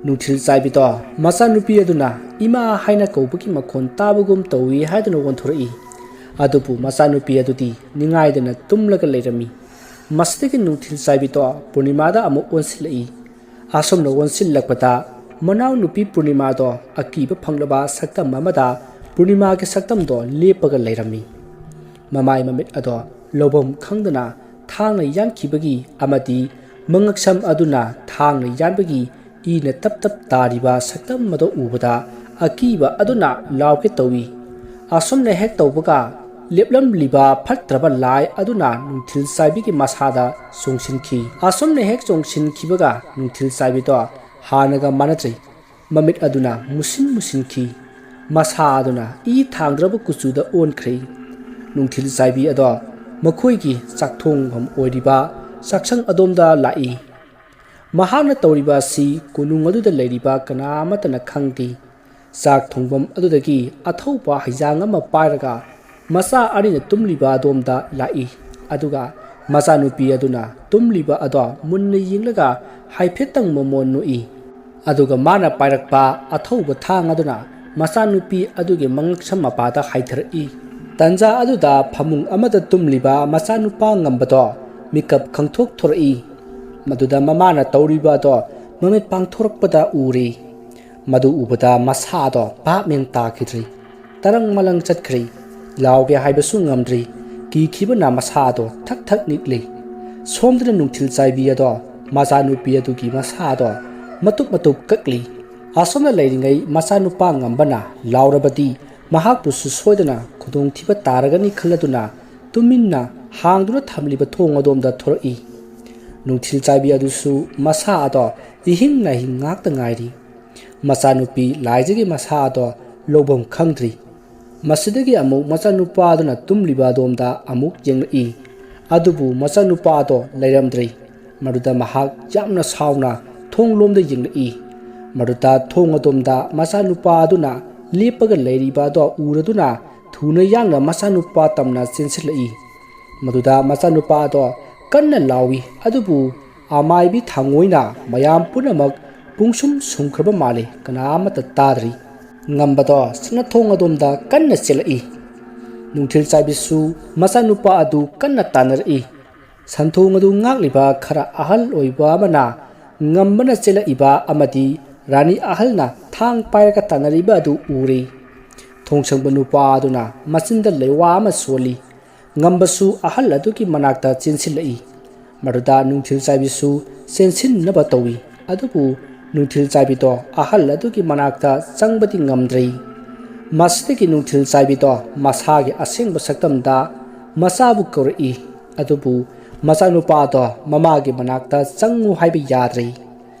ꯅꯨꯡꯊꯤꯜ ꯆꯥꯏꯕꯤꯗꯣ ꯃꯆꯥꯅꯨꯄꯤ ꯑꯗꯨꯅ "ꯏꯃꯥ" ꯍꯥꯏꯅ ꯀꯧꯕꯒꯤ ꯃꯈꯣꯟ ꯇꯥꯕꯒꯨꯝ ꯇꯧꯏ ꯍꯥꯏꯗꯨꯅ ꯑꯣꯟꯊꯣꯔꯛꯏ꯫ ꯑꯗꯨꯕꯨ ꯃꯆꯥꯅꯨꯄꯤ ꯑꯗꯨꯗꯤ ꯅꯤꯡꯉꯥꯏꯗꯅ ꯇꯨꯝꯂꯒ ꯂꯩꯔꯝꯃꯤ꯫ ꯃꯁꯤꯗꯒꯤ ꯅꯨꯡꯊꯤꯜ ꯆꯥꯏꯕꯤꯗꯣ ꯄꯨꯔꯅꯤꯃꯥꯗ ꯑꯃꯨꯛ ꯑꯣꯟꯁꯤꯜꯂꯛꯏ꯫ ꯑꯁꯨꯝꯅ ꯑꯣꯟꯁꯤꯜꯂꯛꯄꯗ ꯃꯅꯥꯎꯅꯨꯄꯤ ꯄꯨꯔꯅꯤꯃꯥꯗꯣ ꯑꯀꯤꯕ ꯐꯪꯂꯕ ꯁꯛꯇꯝ ꯑꯃꯗ ꯄꯨꯔꯅꯤꯃꯥꯒꯤ ꯁꯛꯇꯝꯗꯣ ꯂꯦꯞꯄꯒ ꯂꯩꯔꯝꯃꯤ꯫ ꯃꯃꯥꯏ ꯃꯃꯤꯠ ꯑꯗꯣ ꯂꯧꯐꯝ ꯈꯪꯗꯅ ꯊꯥꯡꯅ ꯌꯥꯟꯈꯤꯕꯒꯤ ꯑꯃꯗꯤ ꯃꯉꯛꯁꯝ ꯑꯗꯨꯅ ꯊꯥꯡꯅ ꯌꯥꯟꯕꯒꯤ ꯏꯅ ꯇꯞ ꯇꯞ ꯇꯥꯔꯤꯕ ꯁꯛꯇꯝ ꯑꯗꯨ ꯎꯕꯗ ꯑꯀꯤꯕ ꯑꯗꯨꯅ ꯂꯥꯎꯒꯦ ꯇꯧꯏ꯫ ꯑꯁꯨꯝꯅ ꯍꯦꯛ ꯇꯧꯕꯒ ꯂꯦꯞꯂꯝꯂꯤꯕ ꯐꯠꯇ꯭ꯔꯕ ꯂꯥꯏ ꯑꯗꯨꯅ ꯅꯨꯡꯊꯤꯜ ꯆꯥꯏꯕꯤꯒꯤ ꯃꯁꯥꯗ ꯆꯣꯡꯁꯤꯟꯈꯤ꯫ ꯑꯁꯨꯝꯅ ꯍꯦꯛ ꯆꯣꯡꯁꯤꯟꯈꯤꯕꯒ ꯅꯨꯡꯊꯤꯜ ꯆꯥꯏꯕꯤꯗꯣ ꯍꯥꯟꯅꯒ ꯃꯥꯟꯅꯗ꯭ꯔꯤ꯫ ꯃꯃꯤꯠ ꯑꯗꯨꯅ ꯃꯨꯁꯤꯟ ꯃꯨꯁꯤꯟꯈꯤ꯫ ꯃꯁꯥ ꯑꯗꯨꯅ ꯏ ꯊꯥꯡꯗ꯭ꯔꯕ ꯀꯨꯆꯨꯗ ꯑꯣꯟꯈ꯭ꯔꯦ꯫ ꯅꯨꯡꯊꯤꯜ ꯆꯥꯏꯕꯤ ꯑꯗꯣ ꯃꯈꯣꯏꯒꯤ ꯆꯥꯛꯊꯣꯡꯐꯝ ꯑꯣꯏꯔꯤꯕ ꯆꯥꯛꯁꯪ ꯑꯗꯣꯝꯗ ꯂꯥꯛꯏ꯫ ꯃꯍꯥꯛꯅ ꯇꯧꯔꯤꯕ ꯑꯁꯤ ꯀꯣꯅꯨꯡ ꯑꯗꯨꯗ ꯂꯩꯔꯤꯕ ꯀꯅꯥ ꯑꯃꯠꯇꯅ ꯈꯪꯗꯦ꯫ ꯆꯥꯛ ꯊꯣꯡꯐꯝ ꯑꯗꯨꯗꯒꯤ ꯑꯊꯧꯕ ꯍꯩꯖꯥꯡ ꯑꯃ ꯄꯥꯏꯔꯒ ꯃꯆꯥ ꯑꯅꯤꯅ ꯇꯨꯝꯂꯤꯕ ꯑꯗꯣꯝꯗ ꯂꯥꯛꯏ꯫ ꯑꯗꯨꯒ ꯃꯆꯥꯅꯨꯄꯤ ꯑꯗꯨꯅ ꯇꯨꯝꯂꯤꯕ ꯑꯗꯣ ꯃꯨꯟꯅ ꯌꯦꯡꯂꯒ ꯍꯥꯏꯐꯦꯠꯇꯪ ꯃꯃꯣꯟ ꯅꯣꯛꯏ꯫ ꯑꯗꯨꯒ ꯃꯥꯅ ꯄꯥꯏꯔꯛꯄ ꯑꯊꯧꯕ ꯊꯥꯡ ꯑꯗꯨꯅ ꯃꯆꯥꯅꯨꯄꯤ ꯑꯗꯨꯒꯤ ꯃꯉꯛꯁꯝ ꯃꯄꯥꯗ ꯍꯥꯏꯊꯔꯛꯏ꯫ ꯇꯟꯖꯥ ꯑꯗꯨꯗ ꯐꯃꯨꯡ ꯑꯃꯗ ꯇꯨꯝꯂꯤꯕ ꯃꯆꯥꯅꯨꯄꯥ ꯉꯝꯕꯗꯣ ꯃꯤꯀꯞ ꯈꯪꯊꯣꯛ ꯊꯣꯔꯛꯏ꯫ ꯃꯗꯨꯗ ꯃꯃꯥꯅ ꯇꯧꯔꯤꯕ ꯑꯗꯣ ꯃꯃꯤꯠ ꯄꯥꯡꯊꯣꯔꯛꯄꯗ ꯎꯔꯦ꯫ ꯃꯗꯨ ꯎꯕꯗ ꯃꯁꯥꯗꯣ ꯚꯥꯞ ꯃꯦꯟ ꯇꯥꯈꯤꯗ꯭ꯔꯦ꯫ ꯇꯔꯪ ꯃꯂꯪ ꯆꯠꯈ꯭ꯔꯦ꯫ ꯂꯥꯎꯒꯦ ꯍꯥꯏꯕꯁꯨ ꯉꯝꯗ꯭ꯔꯦ꯫ ꯀꯤꯈꯤꯕꯅ ꯃꯁꯥ ꯑꯗꯣ ꯊꯛ ꯊꯛ ꯅꯤꯛꯂꯤ꯫ ꯁꯣꯝꯗꯅ ꯅꯨꯡꯊꯤꯜ ꯆꯥꯏꯕꯤ ꯑꯗꯣ ꯃꯆꯥꯅꯨꯄꯤ ꯑꯗꯨꯒꯤ ꯃꯁꯥ ꯑꯗꯣ ꯃꯇꯨꯞ ꯃꯇꯨꯞ ꯀꯛꯂꯤ꯫ ꯑꯁꯣꯝꯅ ꯂꯩꯔꯤꯉꯩ ꯃꯆꯥꯅꯨꯄꯥ ꯉꯝꯕꯅ ꯂꯥꯎꯔꯕꯗꯤ ꯃꯍꯥꯛꯄꯨꯁꯨ ꯁꯣꯏꯗꯅ ꯈꯨꯗꯣꯡꯊꯤꯕ ꯇꯥꯔꯒꯅꯤ ꯈꯜꯂꯗꯨꯅ ꯇꯨꯃꯤꯟꯅ ꯍꯥꯡꯗꯨꯅ ꯊꯝꯂꯤꯕ ꯊꯣꯡ ꯑꯗꯣꯝꯗ ꯊꯣꯔꯛꯏ꯫ ꯅꯨꯡꯊꯤꯜ ꯆꯥꯏꯕꯤ ꯑꯗꯨꯁꯨ ꯃꯁꯥ ꯑꯗꯣ ꯏꯍꯤꯡ ꯅꯥꯍꯤꯡ ꯉꯥꯛꯇ ꯉꯥꯏꯔꯤ꯫ ꯃꯆꯥꯅꯨꯄꯤ ꯂꯥꯏꯖꯒꯤ ꯃꯁꯥ ꯑꯗꯣ ꯂꯧꯐꯝ ꯈꯪꯗ꯭ꯔꯤ꯫ ꯃꯁꯤꯗꯒꯤ ꯑꯃꯨꯛ ꯃꯆꯥꯅꯨꯄꯥ ꯑꯗꯨꯅ ꯇꯨꯝꯂꯤꯕ ꯑꯗꯣꯝꯗ ꯑꯃꯨꯛ ꯌꯦꯡꯂꯛꯏ꯫ ꯑꯗꯨꯕꯨ ꯃꯆꯥꯅꯨꯄꯥ ꯑꯗꯣ ꯂꯩꯔꯝꯗ꯭ꯔꯦ꯫ ꯃꯗꯨꯗ ꯃꯍꯥꯛ ꯌꯥꯝꯅ ꯁꯥꯎꯅ ꯊꯣꯡ ꯂꯣꯝꯗ ꯌꯦꯡꯂꯛꯏ꯫ ꯃꯗꯨꯗ ꯊꯣꯡ ꯑꯗꯣꯝꯗ ꯃꯆꯥꯅꯨꯄꯥ ꯑꯗꯨꯅ ꯂꯦꯞꯄꯒ ꯂꯩꯔꯤꯕ ꯑꯗꯣ ꯎꯔꯗꯨꯅ ꯊꯨꯅ ꯌꯥꯡꯅ ꯃꯆꯥꯅꯨꯄꯥ ꯇꯝꯅ ꯆꯦꯟꯁꯤꯜꯂꯛꯏ꯫ ꯃꯗꯨꯗ ꯃꯆꯥꯅꯨꯄꯥ ꯑꯗꯣ ꯀꯟꯅ ꯂꯥꯎꯏ, ꯑꯗꯨꯕꯨ ꯑꯃꯥꯏꯕꯤ ꯊꯥꯡꯉꯣꯏꯅ ꯃꯌꯥꯝ ꯄꯨꯝꯅꯃꯛ ꯄꯨꯡꯁꯨꯝ ꯁꯨꯝꯈ꯭ꯔꯕ ꯃꯥꯜꯂꯤ, ꯀꯅꯥ ꯑꯃꯠꯇ ꯇꯥꯗ꯭ꯔꯤ꯫ ꯉꯝꯕꯗꯣ ꯁꯅꯥꯊꯣꯡ ꯑꯗꯣꯝꯗ ꯀꯟꯅ ꯆꯦꯜꯂꯛꯏ꯫ ꯅꯨꯡꯊꯤꯜ ꯆꯥꯏꯕꯤꯁꯨ ꯃꯆꯥꯅꯨꯄꯥ ꯑꯗꯨ ꯀꯟꯅ ꯇꯥꯟꯅꯔꯛꯏ꯫ ꯁꯟꯊꯣꯡ ꯑꯗꯨ ꯉꯥꯛꯂꯤꯕ ꯈꯔ ꯑꯍꯜ ꯑꯣꯏꯕ ꯑꯃꯅ ꯉꯝꯕꯅ ꯆꯦꯜꯂꯛꯏꯕ ꯑꯃꯗꯤ ꯔꯥꯅꯤ ꯑꯍꯜꯅ ꯊꯥꯡ ꯄꯥꯏꯔꯒ ꯇꯥꯟꯅꯔꯤꯕ ꯑꯗꯨ ꯎꯔꯦ꯫ ꯊꯣꯡꯁꯪꯕ ꯅꯨꯄꯥ ꯑꯗꯨꯅ ꯃꯆꯤꯟꯗ ꯂꯩꯋꯥ ꯑꯃ ꯁꯣꯜꯂꯤ꯫ ꯉꯝꯕꯁꯨ ꯑꯍꯜ ꯑꯗꯨꯒꯤ ꯃꯅꯥꯛꯇ ꯆꯦꯟꯁꯤꯜꯂꯛꯏ꯫ ꯃꯗꯨꯗ ꯅꯨꯡꯊꯤꯜ ꯆꯥꯏꯕꯤꯁꯨ ꯆꯦꯟꯁꯤꯟꯅꯕ ꯇꯧꯏ꯫ ꯑꯗꯨꯕꯨ ꯅꯨꯡꯊꯤꯜ ꯆꯥꯏꯕꯤꯗꯣ ꯑꯍꯜ ꯑꯗꯨꯒꯤ ꯃꯅꯥꯛꯇ ꯆꯪꯕꯗꯤ ꯉꯝꯗ꯭ꯔꯦ꯫ ꯃꯁꯤꯗꯒꯤ ꯅꯨꯡꯊꯤꯜ ꯆꯥꯏꯕꯤꯗꯣ ꯃꯁꯥꯒꯤ ꯑꯁꯦꯡꯕ ꯁꯛꯇꯝꯗ ꯃꯆꯥꯕꯨ ꯀꯧꯔꯛꯏ꯫ ꯑꯗꯨꯕꯨ ꯃꯆꯥꯅꯨꯄꯥꯗꯣ ꯃꯃꯥꯒꯤ ꯃꯅꯥꯛꯇ ꯆꯪꯉꯨ ꯍꯥꯏꯕ ꯌꯥꯗ꯭ꯔꯦ꯫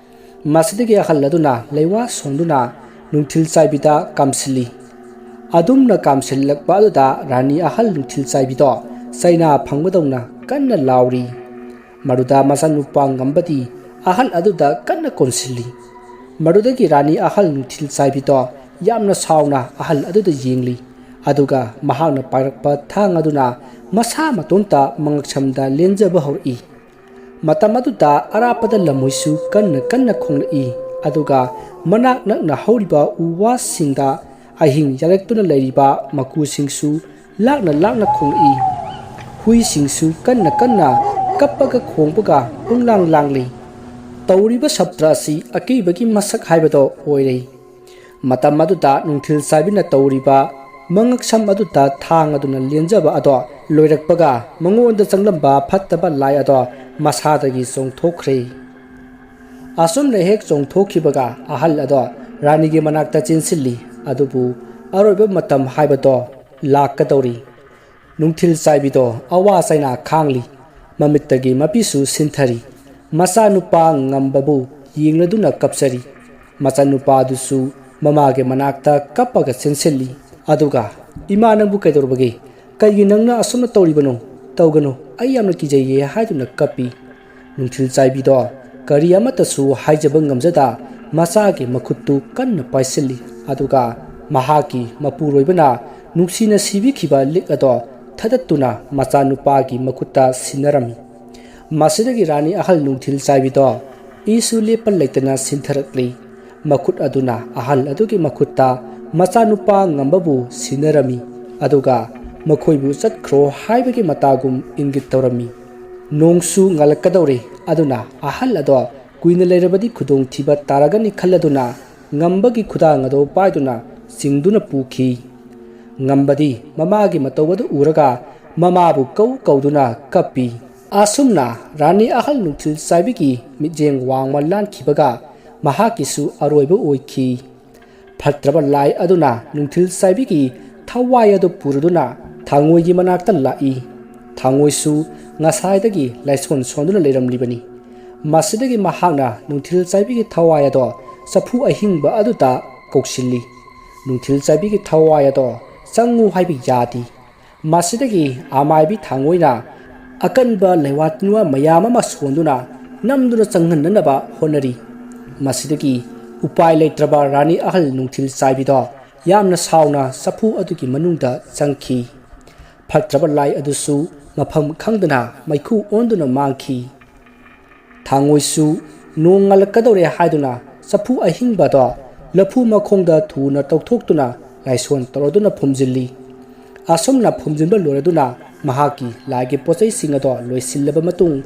ꯃꯁꯤꯗꯒꯤ ꯑꯍꯜ ꯑꯗꯨꯅ ꯂꯩꯋꯥ ꯁꯣꯟꯗꯨꯅ ꯅꯨꯡꯊꯤꯜ ꯆꯥꯏꯕꯤꯗ ꯀꯥꯝꯁꯤꯜꯂꯤ꯫ ꯑꯗꯨꯝꯅ ꯀꯥꯝꯁꯤꯜꯂꯛꯄ ꯑꯗꯨꯗ ꯔꯥꯅꯤ ꯑꯍꯜ ꯅꯨꯡꯊꯤꯜ ꯆꯥꯏꯕꯤꯗꯣ ꯆꯩꯅꯥ ꯐꯪꯕꯗꯧꯅ ꯀꯟꯅ ꯂꯥꯎꯔꯤ꯫ ꯃꯗꯨꯗ ꯃꯆꯥꯅꯨꯄꯥ ꯉꯝꯕꯗꯤ ꯑꯍꯜ ꯑꯗꯨꯗ ꯀꯟꯅ ꯀꯣꯟꯁꯤꯜꯂꯤ꯫ ꯃꯗꯨꯗꯒꯤ ꯔꯥꯅꯤ ꯑꯍꯜ ꯅꯨꯡꯊꯤꯜ ꯆꯥꯏꯕꯤꯗꯣ ꯌꯥꯝꯅ ꯁꯥꯎꯅ ꯑꯍꯜ ꯑꯗꯨꯗ ꯌꯦꯡꯂꯤ꯫ ꯑꯗꯨꯒ ꯃꯍꯥꯛꯅ ꯄꯥꯏꯔꯛꯄ ꯊꯥꯡ ꯑꯗꯨꯅ ꯃꯁꯥ ꯃꯇꯣꯝꯇ ꯃꯉꯛꯁꯝꯗ ꯂꯦꯟꯖꯕ ꯍꯧꯔꯛꯏ꯫ ꯃꯇꯝ ꯑꯗꯨꯗ ꯑꯔꯥꯞꯄꯗ ꯂꯝꯍꯨꯏꯁꯨ ꯀꯟꯅ ꯀꯟꯅ ꯈꯣꯡꯂꯛꯏ꯫ ꯑꯗꯨꯒ ꯃꯅꯥꯛ ꯅꯛꯅ ꯍꯧꯔꯤꯕ ꯎ ꯋꯥꯁꯤꯡꯗ ꯑꯍꯤꯡ ꯌꯥꯔꯛꯇꯨꯅ ꯂꯩꯔꯤꯕ ꯃꯀꯨꯁꯤꯡꯁꯨ ꯂꯥꯛꯅ ꯂꯥꯛꯅ ꯈꯣꯡꯂꯛꯏ꯫ ꯍꯨꯏꯁꯤꯡꯁꯨ ꯀꯟꯅ ꯀꯟꯅ ꯀꯞꯄꯒ ꯈꯣꯡꯕꯒ ꯄꯨꯡꯂꯥꯡ ꯂꯥꯡꯂꯤ꯫ ꯇꯧꯔꯤꯕ ꯁꯞꯇ꯭ꯔ ꯑꯁꯤ ꯑꯀꯤꯕꯒꯤ ꯃꯁꯛ ꯍꯥꯏꯕꯗꯣ ꯑꯣꯏꯔꯦ꯫ ꯃꯇꯝ ꯑꯗꯨꯗ ꯅꯨꯡꯊꯤꯜ ꯆꯥꯏꯕꯤꯅ ꯇꯧꯔꯤꯕ ꯃꯉꯛꯁꯝ ꯑꯗꯨꯗ ꯊꯥꯡ ꯑꯗꯨꯅ ꯂꯦꯟꯖꯕ ꯑꯗꯣ ꯂꯣꯏꯔꯛꯄꯒ ꯃꯉꯣꯟꯗ ꯆꯪꯂꯝꯕ ꯐꯠꯇꯕ ꯂꯥꯏ ꯑꯗꯣ ꯃꯁꯥꯗꯒꯤ ꯆꯣꯡꯊꯣꯛꯈ꯭ꯔꯦ꯫ ꯑꯁꯨꯝꯅ ꯍꯦꯛ ꯆꯣꯡꯊꯣꯛꯈꯤꯕꯒ ꯑꯍꯜ ꯑꯗꯣ ꯔꯥꯅꯤꯒꯤ ꯃꯅꯥꯛꯇ ꯆꯦꯟꯁꯤꯜꯂꯤ꯫ ꯑꯗꯨꯕꯨ ꯑꯔꯣꯏꯕ ꯃꯇꯝ ꯍꯥꯏꯕꯗꯣ ꯂꯥꯛꯀꯗꯧꯔꯤ꯫ ꯅꯨꯡꯊꯤꯜ ꯆꯥꯏꯕꯤꯗꯣ ꯑꯋꯥ ꯆꯩꯅꯥ ꯈꯥꯡꯂꯤ꯫ ꯃꯃꯤꯠꯇꯒꯤ ꯃꯄꯤꯁꯨ ꯁꯤꯟꯊꯔꯤ꯫ ꯃꯆꯥꯅꯨꯄꯥ ꯉꯝꯕꯕꯨ ꯌꯦꯡꯂꯗꯨꯅ ꯀꯞꯆꯔꯤ꯫ ꯃꯆꯥꯅꯨꯄꯥꯗꯨꯁꯨ ꯃꯃꯥꯒꯤ ꯃꯅꯥꯛꯇ ꯀꯞꯄꯒ ꯆꯦꯟꯁꯤꯜꯂꯤ꯫ ꯑꯗꯨꯒ, "ꯏꯃꯥ, ꯅꯪꯕꯨ ꯀꯩꯗꯧꯔꯕꯒꯦ? ꯀꯩꯒꯤ ꯅꯪꯅ ꯑꯁꯨꯝꯅ ꯇꯧꯔꯤꯕꯅꯣ? ꯇꯧꯒꯅꯨ, ꯑꯩ ꯌꯥꯝꯅ ꯀꯤꯖꯩꯌꯦ" ꯍꯥꯏꯗꯨꯅ ꯀꯞꯄꯤ꯫ ꯅꯨꯡꯊꯤꯜ ꯆꯥꯏꯕꯤꯗꯣ ꯀꯔꯤ ꯑꯃꯠꯇꯁꯨ ꯍꯥꯏꯖꯕ ꯉꯝꯖꯗ ꯃꯆꯥꯒꯤ ꯃꯈꯨꯠꯇꯨ ꯀꯟꯅ ꯄꯥꯏꯁꯤꯜꯂꯤ꯫ ꯑꯗꯨꯒ ꯃꯍꯥꯛꯀꯤ ꯃꯄꯨꯔꯣꯏꯕꯅ ꯅꯨꯡꯁꯤꯅ ꯁꯤꯕꯤꯈꯤꯕ ꯂꯤꯛ ꯑꯗꯣ ꯊꯗꯠꯇꯨꯅ ꯃꯆꯥꯅꯨꯄꯥꯒꯤ ꯃꯈꯨꯠꯇ ꯁꯤꯟꯅꯔꯝꯃꯤ꯫ ꯃꯁꯤꯗꯒꯤ ꯔꯥꯅꯤ ꯑꯍꯜ ꯅꯨꯡꯊꯤꯜ ꯆꯥꯏꯕꯤꯗꯣ ꯏꯁꯨ ꯂꯦꯞꯄ ꯂꯩꯇꯅ ꯁꯤꯟꯊꯔꯛꯂꯤ꯫ ꯃꯈꯨꯠ ꯑꯗꯨꯅ ꯑꯍꯜ ꯑꯗꯨꯒꯤ ꯃꯈꯨꯠꯇ ꯃꯆꯥꯅꯨꯄꯥ ꯉꯝꯕꯕꯨ ꯁꯤꯟꯅꯔꯝꯃꯤ꯫ ꯑꯗꯨꯒ ꯃꯈꯣꯏꯕꯨ ꯆꯠꯈ꯭ꯔꯣ ꯍꯥꯏꯕꯒꯤ ꯃꯇꯥꯒꯨꯝ ꯏꯪꯒꯤꯠ ꯇꯧꯔꯝꯃꯤ꯫ ꯅꯣꯡꯁꯨ ꯉꯥꯜꯂꯛꯀꯗꯧꯔꯦ꯫ ꯑꯗꯨꯅ ꯑꯍꯜ ꯑꯗꯣ ꯀꯨꯏꯅ ꯂꯩꯔꯕꯗꯤ ꯈꯨꯗꯣꯡꯊꯤꯕ ꯇꯥꯔꯒꯅꯤ ꯈꯜꯂꯗꯨꯅ ꯉꯝꯕꯒꯤ ꯈꯨꯗꯥꯡ ꯑꯗꯨ ꯄꯥꯏꯗꯨꯅ ꯆꯤꯡꯗꯨꯅ ꯄꯨꯈꯤ꯫ ꯉꯝꯕꯗꯤ ꯃꯃꯥꯒꯤ ꯃꯇꯧ ꯑꯗꯨ ꯎꯔꯒ ꯃꯃꯥꯕꯨ ꯀꯧ ꯀꯧꯗꯨꯅ ꯀꯞꯄꯤ꯫ ꯑꯁꯨꯝꯅ ꯔꯥꯅꯤ ꯑꯍꯜ ꯅꯨꯡꯊꯤꯜ ꯆꯥꯏꯕꯤꯒꯤ ꯃꯤꯠꯌꯦꯡ ꯋꯥꯡꯃ ꯂꯥꯟꯈꯤꯕꯒ ꯃꯍꯥꯛꯀꯤꯁꯨ ꯑꯔꯣꯏꯕ ꯑꯣꯏꯈꯤ꯫ ꯐꯠꯇ꯭ꯔꯕ ꯂꯥꯏ ꯑꯗꯨꯅ ꯅꯨꯡꯊꯤꯜ ꯆꯥꯏꯕꯤꯒꯤ ꯊꯋꯥꯏ ꯑꯗꯨ ꯄꯨꯔꯗꯨꯅ ꯊꯥꯡꯉꯣꯏꯒꯤ ꯃꯅꯥꯛꯇ ꯂꯥꯛꯏ꯫ ꯊꯥꯡꯉꯣꯏꯁꯨ ꯉꯁꯥꯏꯗꯒꯤ ꯂꯥꯏꯁꯣꯟ ꯁꯣꯟꯗꯨꯅ ꯂꯩꯔꯝꯂꯤꯕꯅꯤ꯫ ꯃꯁꯤꯗꯒꯤ ꯃꯍꯥꯛꯅ ꯅꯨꯡꯊꯤꯜ ꯆꯥꯏꯕꯤꯒꯤ ꯊꯋꯥꯏ ꯑꯗꯣ ꯆꯐꯨ ꯑꯍꯤꯡꯕ ꯑꯗꯨꯗ ꯀꯧꯁꯤꯜꯂꯤ꯫ ꯅꯨꯡꯊꯤꯜ ꯆꯥꯏꯕꯤꯒꯤ ꯊꯋꯥꯏ ꯑꯗꯣ ꯆꯪꯉꯨ ꯍꯥꯏꯕ ꯌꯥꯗꯦ꯫ ꯃꯁꯤꯗꯒꯤ ꯑꯃꯥꯏꯕꯤ ꯊꯥꯡꯉꯣꯏꯅ ꯑꯀꯟꯕ ꯂꯩꯋꯥ ꯇꯤꯟꯋꯥ ꯃꯌꯥꯝ ꯑꯃ ꯁꯣꯟꯗꯨꯅ ꯅꯝꯗꯨꯅ ꯆꯪꯍꯟꯅꯅꯕ ꯍꯣꯠꯅꯔꯤ꯫ ꯃꯁꯤꯗꯒꯤ ꯎꯄꯥꯏ ꯂꯩꯇ꯭ꯔꯕ ꯔꯥꯅꯤ ꯑꯍꯜ ꯅꯨꯡꯊꯤꯜ ꯆꯥꯏꯕꯤꯗꯣ ꯌꯥꯝꯅ ꯁꯥꯎꯅ ꯆꯐꯨ ꯑꯗꯨꯒꯤ ꯃꯅꯨꯡꯗ ꯆꯪꯈꯤ꯫ ꯐꯠꯇ꯭ꯔꯕ ꯂꯥꯏ ꯑꯗꯨꯁꯨ ꯃꯐꯝ ꯈꯪꯗꯅ ꯃꯩꯈꯨ ꯑꯣꯟꯗꯨꯅ ꯃꯥꯡꯈꯤ꯫ ꯊꯥꯡꯉꯣꯏꯁꯨ ꯅꯣꯡ ꯉꯥꯜꯂꯛꯀꯗꯧꯔꯦ ꯍꯥꯏꯗꯨꯅ ꯆꯐꯨ ꯑꯍꯤꯡꯕꯗꯣ ꯂꯐꯨ ꯃꯈꯣꯡꯗ ꯊꯨꯅ ꯇꯧꯊꯣꯛꯇꯨꯅ ꯂꯥꯏꯁꯣꯟ ꯇꯧꯔꯗꯨꯅ ꯐꯨꯝꯖꯤꯜꯂꯤ꯫ ꯑꯁꯨꯝꯅ ꯐꯨꯝꯖꯤꯟꯕ ꯂꯣꯏꯔꯗꯨꯅ ꯃꯍꯥꯛꯀꯤ ꯂꯥꯏꯒꯤ ꯄꯣꯠꯆꯩꯁꯤꯡ ꯑꯗꯣ ꯂꯣꯏꯁꯤꯜꯂꯕ ꯃꯇꯨꯡ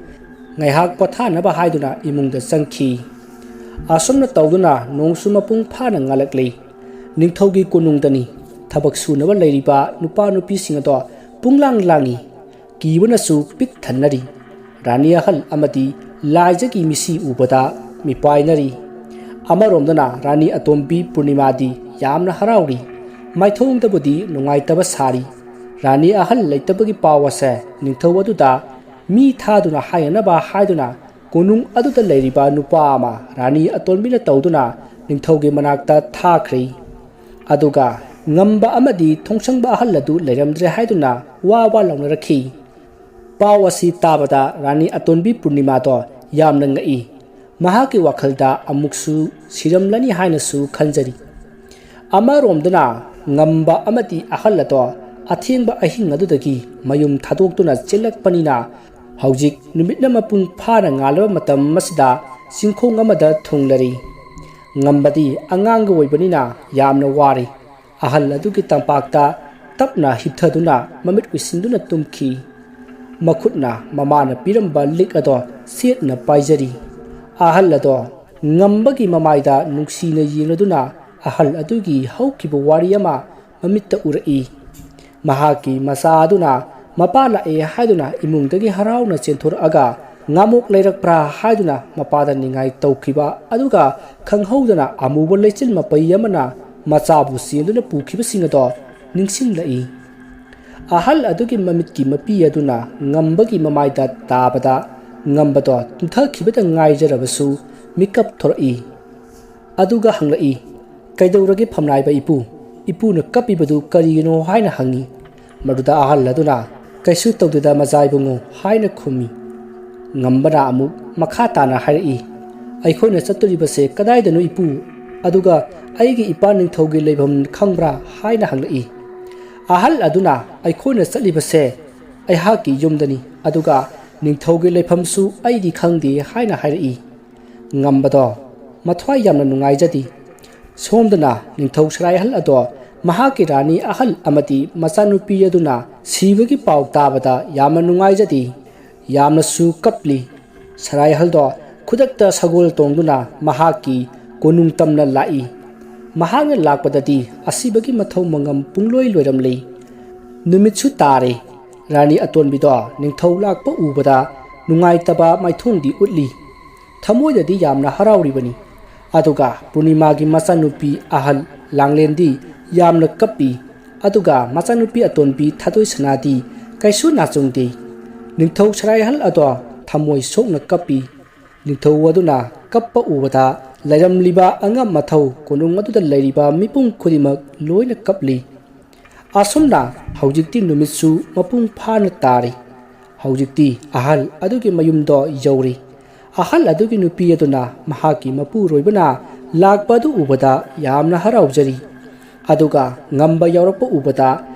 ꯉꯥꯏꯍꯥꯛ ꯄꯣꯊꯥꯅꯕ ꯍꯥꯏꯗꯨꯅ ꯏꯃꯨꯡꯗ ꯆꯪꯈꯤ꯫ ꯑꯁꯨꯝꯅ ꯇꯧꯗꯨꯅ ꯅꯣꯡꯁꯨ ꯃꯄꯨꯡ ꯐꯥꯅ ꯉꯥꯜꯂꯛꯂꯤ꯫ ꯅꯤꯡꯊꯧꯒꯤ ꯀꯣꯅꯨꯡꯗꯅꯤ꯫ ꯊꯕꯛ ꯁꯨꯅꯕ ꯂꯩꯔꯤꯕ ꯅꯨꯄꯥ ꯅꯨꯄꯤꯁꯤꯡ ꯑꯗꯣ ꯄꯨꯡꯂꯥꯡ ꯂꯥꯡꯏ꯫ ꯀꯤꯕꯅꯁꯨ ꯄꯤꯛ ꯊꯟꯅꯔꯤ꯫ ꯔꯥꯅꯤ ꯑꯍꯜ ꯑꯃꯗꯤ ꯂꯥꯏꯖꯒꯤ ꯃꯤꯁꯤ ꯎꯕꯗ ꯃꯤꯄꯥꯏꯅꯔꯤ꯫ ꯑꯃꯔꯣꯝꯗꯅ ꯔꯥꯅꯤ ꯑꯇꯣꯝꯕꯤ ꯄꯨꯔꯅꯤꯃꯥꯗꯤ ꯌꯥꯝꯅ ꯍꯔꯥꯎꯔꯤ꯫ ꯃꯥꯏꯊꯣꯡꯗꯕꯨꯗꯤ ꯅꯨꯡꯉꯥꯏꯇꯕ ꯁꯥꯔꯤ꯫ ꯔꯥꯅꯤ ꯑꯍꯜ ꯂꯩꯇꯕꯒꯤ ꯄꯥꯎ ꯑꯁꯦ ꯅꯤꯡꯊꯧ ꯑꯗꯨꯗ ꯃꯤ ꯊꯥꯗꯨꯅ ꯍꯥꯏꯅꯅꯕ ꯍꯥꯏꯗꯨꯅ ꯀꯣꯅꯨꯡ ꯑꯗꯨꯗ ꯂꯩꯔꯤꯕ ꯅꯨꯄꯥ ꯑꯃ ꯔꯥꯅꯤ ꯑꯇꯣꯟꯕꯤꯅ ꯇꯧꯗꯨꯅ ꯅꯤꯡꯊꯧꯒꯤ ꯃꯅꯥꯛꯇ ꯊꯥꯈ꯭ꯔꯦ꯫ ꯑꯗꯨꯒ ꯉꯝꯕ ꯑꯃꯗꯤ ꯊꯣꯡꯁꯪꯕ ꯑꯍꯜ ꯑꯗꯨ ꯂꯩꯔꯝꯗ꯭ꯔꯦ ꯍꯥꯏꯗꯨꯅ ꯋꯥ ꯋꯥ ꯂꯥꯎꯅꯔꯛꯈꯤ꯫ ꯄꯥꯎ ꯑꯁꯤ ꯇꯥꯕꯗ ꯔꯥꯅꯤ ꯑꯇꯣꯟꯕꯤ ꯄꯨꯔꯅꯤꯃꯥꯗꯣ ꯌꯥꯝꯅ ꯉꯛꯏ꯫ ꯃꯍꯥꯛꯀꯤ ꯋꯥꯈꯜꯗ ꯑꯃꯨꯛꯁꯨ ꯁꯤꯔꯝꯂꯅꯤ ꯍꯥꯏꯅꯁꯨ ꯈꯟꯖꯔꯤ꯫ ꯑꯃꯔꯣꯝꯗꯅ ꯉꯝꯕ ꯑꯃꯗꯤ ꯑꯍꯜ ꯑꯗꯣ ꯑꯊꯦꯡꯕ ꯑꯍꯤꯡ ꯑꯗꯨꯗꯒꯤ ꯃꯌꯨꯝ ꯊꯥꯗꯣꯛꯇꯨꯅ ꯆꯦꯜꯂꯛꯄꯅꯤꯅ ꯍꯧꯖꯤꯛ ꯅꯨꯃꯤꯠꯅ ꯃꯄꯨꯡ ꯐꯥꯅ ꯉꯥꯜꯂꯕ ꯃꯇꯝ ꯑꯁꯤꯗ ꯆꯤꯡꯈꯣꯡ ꯑꯃꯗ ꯊꯨꯡꯂꯔꯤ꯫ ꯉꯝꯕꯗꯤ ꯑꯉꯥꯡꯒ ꯑꯣꯏꯕꯅꯤꯅ ꯌꯥꯝꯅ ꯋꯥꯔꯤ꯫ ꯑꯍꯜ ꯑꯗꯨꯒꯤ ꯇꯝꯄꯥꯛꯇ ꯇꯞꯅ ꯍꯤꯞꯊꯗꯨꯅ ꯃꯃꯤꯠ ꯎꯏꯁꯤꯟꯗꯨꯅ ꯇꯨꯝꯈꯤ꯫ ꯃꯈꯨꯠꯅ ꯃꯃꯥꯅ ꯄꯤꯔꯝꯕ ꯂꯤꯛ ꯑꯗꯣ ꯆꯦꯠꯅ ꯄꯥꯏꯖꯔꯤ꯫ ꯑꯍꯜ ꯑꯗꯣ ꯉꯝꯕꯒꯤ ꯃꯃꯥꯏꯗ ꯅꯨꯡꯁꯤꯅ ꯌꯦꯡꯂꯗꯨꯅ ꯑꯍꯜ ꯑꯗꯨꯒꯤ ꯍꯧꯈꯤꯕ ꯋꯥꯔꯤ ꯑꯃ ꯃꯃꯤꯠꯇ ꯎꯔꯛꯏ꯫ ꯃꯍꯥꯛꯀꯤ ꯃꯆꯥ ꯑꯗꯨꯅ ꯃꯄꯥ ꯂꯥꯛꯑꯦ ꯍꯥꯏꯗꯨꯅ ꯏꯃꯨꯡꯗꯒꯤ ꯍꯔꯥꯎꯅ ꯆꯦꯟꯊꯣꯔꯛꯑꯒ ꯉꯥꯃꯣꯛ ꯂꯩꯔꯛꯄ꯭ꯔꯥ ꯍꯥꯏꯗꯨꯅ ꯃꯄꯥꯗ ꯅꯤꯡꯉꯥꯏ ꯇꯧꯈꯤꯕ, ꯑꯗꯨꯒ ꯈꯪꯍꯧꯗꯅ ꯑꯃꯨꯕ ꯂꯩꯆꯤꯜ ꯃꯄꯩ ꯑꯃꯅ ꯃꯆꯥꯕꯨ ꯆꯦꯟꯗꯨꯅ ꯄꯨꯈꯤꯕꯁꯤꯡ ꯑꯗꯣ ꯅꯤꯡꯁꯤꯡꯂꯛꯏ꯫ ꯑꯍꯜ ꯑꯗꯨꯒꯤ ꯃꯃꯤꯠꯀꯤ ꯃꯄꯤ ꯑꯗꯨꯅ ꯉꯝꯕꯒꯤ ꯃꯃꯥꯏꯗ ꯇꯥꯕꯗ ꯉꯝꯕꯗꯣ ꯇꯨꯝꯊꯈꯤꯕꯗ ꯉꯥꯏꯖꯔꯕꯁꯨ ꯃꯤꯀꯞ ꯊꯣꯔꯛꯏ꯫ ꯑꯗꯨꯒ ꯍꯪꯂꯛꯏ, "ꯀꯩꯗꯧꯔꯒꯦ ꯐꯝꯅꯥꯏꯕ ꯏꯄꯨ? ꯏꯄꯨꯅ ꯀꯞꯄꯤꯕꯗꯨ ꯀꯔꯤꯒꯤꯅꯣ?" ꯍꯥꯏꯅ ꯍꯪꯉꯤ꯫ ꯃꯗꯨꯗ ꯑꯍꯜ ꯑꯗꯨꯅ, "ꯀꯩꯁꯨ ꯇꯧꯗꯦꯗ ꯃꯆꯥ ꯏꯕꯨꯡꯉꯣ" ꯍꯥꯏꯅ ꯈꯨꯝꯃꯤ꯫ ꯉꯝꯕꯅ ꯑꯃꯨꯛ ꯃꯈꯥ ꯇꯥꯅ ꯍꯥꯏꯔꯛꯏ, "ꯑꯩꯈꯣꯏꯅ ꯆꯠꯇꯣꯔꯤꯕꯁꯦ ꯀꯗꯥꯏꯗꯅꯣ ꯏꯄꯨ? ꯑꯗꯨꯒ ꯑꯩꯒꯤ ꯏꯄꯥ ꯅꯤꯡꯊꯧꯒꯤ ꯂꯩꯐꯝ ꯈꯪꯕ꯭ꯔꯥ?" ꯍꯥꯏꯅ ꯍꯪꯂꯛꯏ꯫ ꯑꯍꯜ ꯑꯗꯨꯅ, "ꯑꯩꯈꯣꯏꯅ ꯆꯠꯂꯤꯕꯁꯦ ꯑꯩꯍꯥꯛꯀꯤ ꯌꯨꯝꯗꯅꯤ, ꯑꯗꯨꯒ ꯅꯤꯡꯊꯧꯒꯤ ꯂꯩꯐꯝꯁꯨ ꯑꯩꯗꯤ ꯈꯪꯗꯦ" ꯍꯥꯏꯅ ꯍꯥꯏꯔꯛꯏ꯫ ꯉꯝꯕꯗꯣ ꯃꯊ꯭ꯋꯥꯏ ꯌꯥꯝꯅ ꯅꯨꯡꯉꯥꯏꯖꯗꯦ꯫ ꯁꯣꯝꯗꯅ ꯅꯤꯡꯊꯧ ꯁꯔꯥꯏ ꯑꯍꯜ ꯑꯗꯣ ꯃꯍꯥꯛꯀꯤ ꯔꯥꯅꯤ ꯑꯍꯜ ꯑꯃꯗꯤ ꯃꯆꯥꯅꯨꯄꯤ ꯑꯗꯨꯅ ꯁꯤꯕꯒꯤ ꯄꯥꯎ ꯇꯥꯕꯗ ꯌꯥꯝꯅ ꯅꯨꯡꯉꯥꯏꯖꯗꯦ, ꯌꯥꯝꯅꯁꯨ ꯀꯞꯂꯤ꯫ ꯁꯔꯥꯏ ꯑꯍꯜꯗꯣ ꯈꯨꯗꯛꯇ ꯁꯒꯣꯜ ꯇꯣꯡꯗꯨꯅ ꯃꯍꯥꯛꯀꯤ ꯀꯣꯅꯨꯡ ꯇꯝꯅ ꯂꯥꯛꯏ꯫ ꯃꯍꯥꯛꯅ ꯂꯥꯛꯄꯗꯗꯤ ꯑꯁꯤꯕꯒꯤ ꯃꯊꯧ ꯃꯉꯝ ꯄꯨꯡꯂꯣꯏ ꯂꯣꯏꯔꯝꯂꯤ꯫ ꯅꯨꯃꯤꯠꯁꯨ ꯇꯥꯔꯦ꯫ ꯔꯥꯅꯤ ꯑꯇꯣꯟꯕꯤꯗꯣ ꯅꯤꯡꯊꯧ ꯂꯥꯛꯄ ꯎꯕꯗ ꯅꯨꯡꯉꯥꯏꯇꯕ ꯃꯥꯏꯊꯣꯡꯗꯤ ꯎꯠꯂꯤ꯫ ꯊꯃꯣꯏꯗꯗꯤ ꯌꯥꯝꯅ ꯍꯔꯥꯎꯔꯤꯕꯅꯤ꯫ ꯑꯗꯨꯒ ꯄꯨꯔꯅꯤꯃꯥꯒꯤ ꯃꯆꯥꯅꯨꯄꯤ ꯑꯍꯜ ꯂꯥꯡꯂꯦꯟꯗꯤ ꯌꯥꯝꯅ ꯀꯞꯄꯤ꯫ ꯑꯗꯨꯒ ꯃꯆꯥꯅꯨꯄꯤ ꯑꯇꯣꯟꯕꯤ ꯊꯥꯗꯣꯏ ꯁꯅꯥꯗꯤ ꯀꯩꯁꯨ ꯅꯥꯆꯨꯡꯗꯦ꯫ ꯅꯤꯡꯊꯧ ꯁꯔꯥꯏꯍꯜ ꯑꯗꯣ ꯊꯃꯣꯏ ꯁꯣꯛꯅ ꯀꯞꯄꯤ꯫ ꯅꯤꯡꯊꯧ ꯑꯗꯨꯅ ꯀꯞꯄ ꯎꯕꯗ ꯂꯩꯔꯝꯂꯤꯕ ꯑꯉꯝ ꯑꯊꯧ ꯀꯣꯅꯨꯡ ꯑꯗꯨꯗ ꯂꯩꯔꯤꯕ ꯃꯤꯄꯨꯝ ꯈꯨꯗꯤꯡꯃꯛ ꯂꯣꯏꯅ ꯀꯞꯂꯤ꯫ ꯑꯁꯨꯝꯅ ꯍꯧꯖꯤꯛꯇꯤ ꯅꯨꯃꯤꯠꯁꯨ ꯃꯄꯨꯡ ꯐꯥꯅ ꯇꯥꯔꯤ꯫ ꯍꯧꯖꯤꯛꯇꯤ ꯑꯍꯜ ꯑꯗꯨꯒꯤ ꯃꯌꯨꯝꯗꯣ ꯌꯧꯔꯤ꯫ ꯑꯍꯜ ꯑꯗꯨꯒꯤ ꯅꯨꯄꯤ ꯑꯗꯨꯅ ꯃꯍꯥꯛꯀꯤ ꯃꯄꯨꯔꯣꯏꯕꯅ ꯂꯥꯛꯄ ꯑꯗꯨ ꯎꯕꯗ ꯌꯥꯝꯅ ꯍꯔꯥꯎꯖꯔꯤ꯫ ꯑꯗꯨꯒ ꯉꯝꯕ ꯌꯥꯎꯔꯛꯄ ꯎꯕꯗ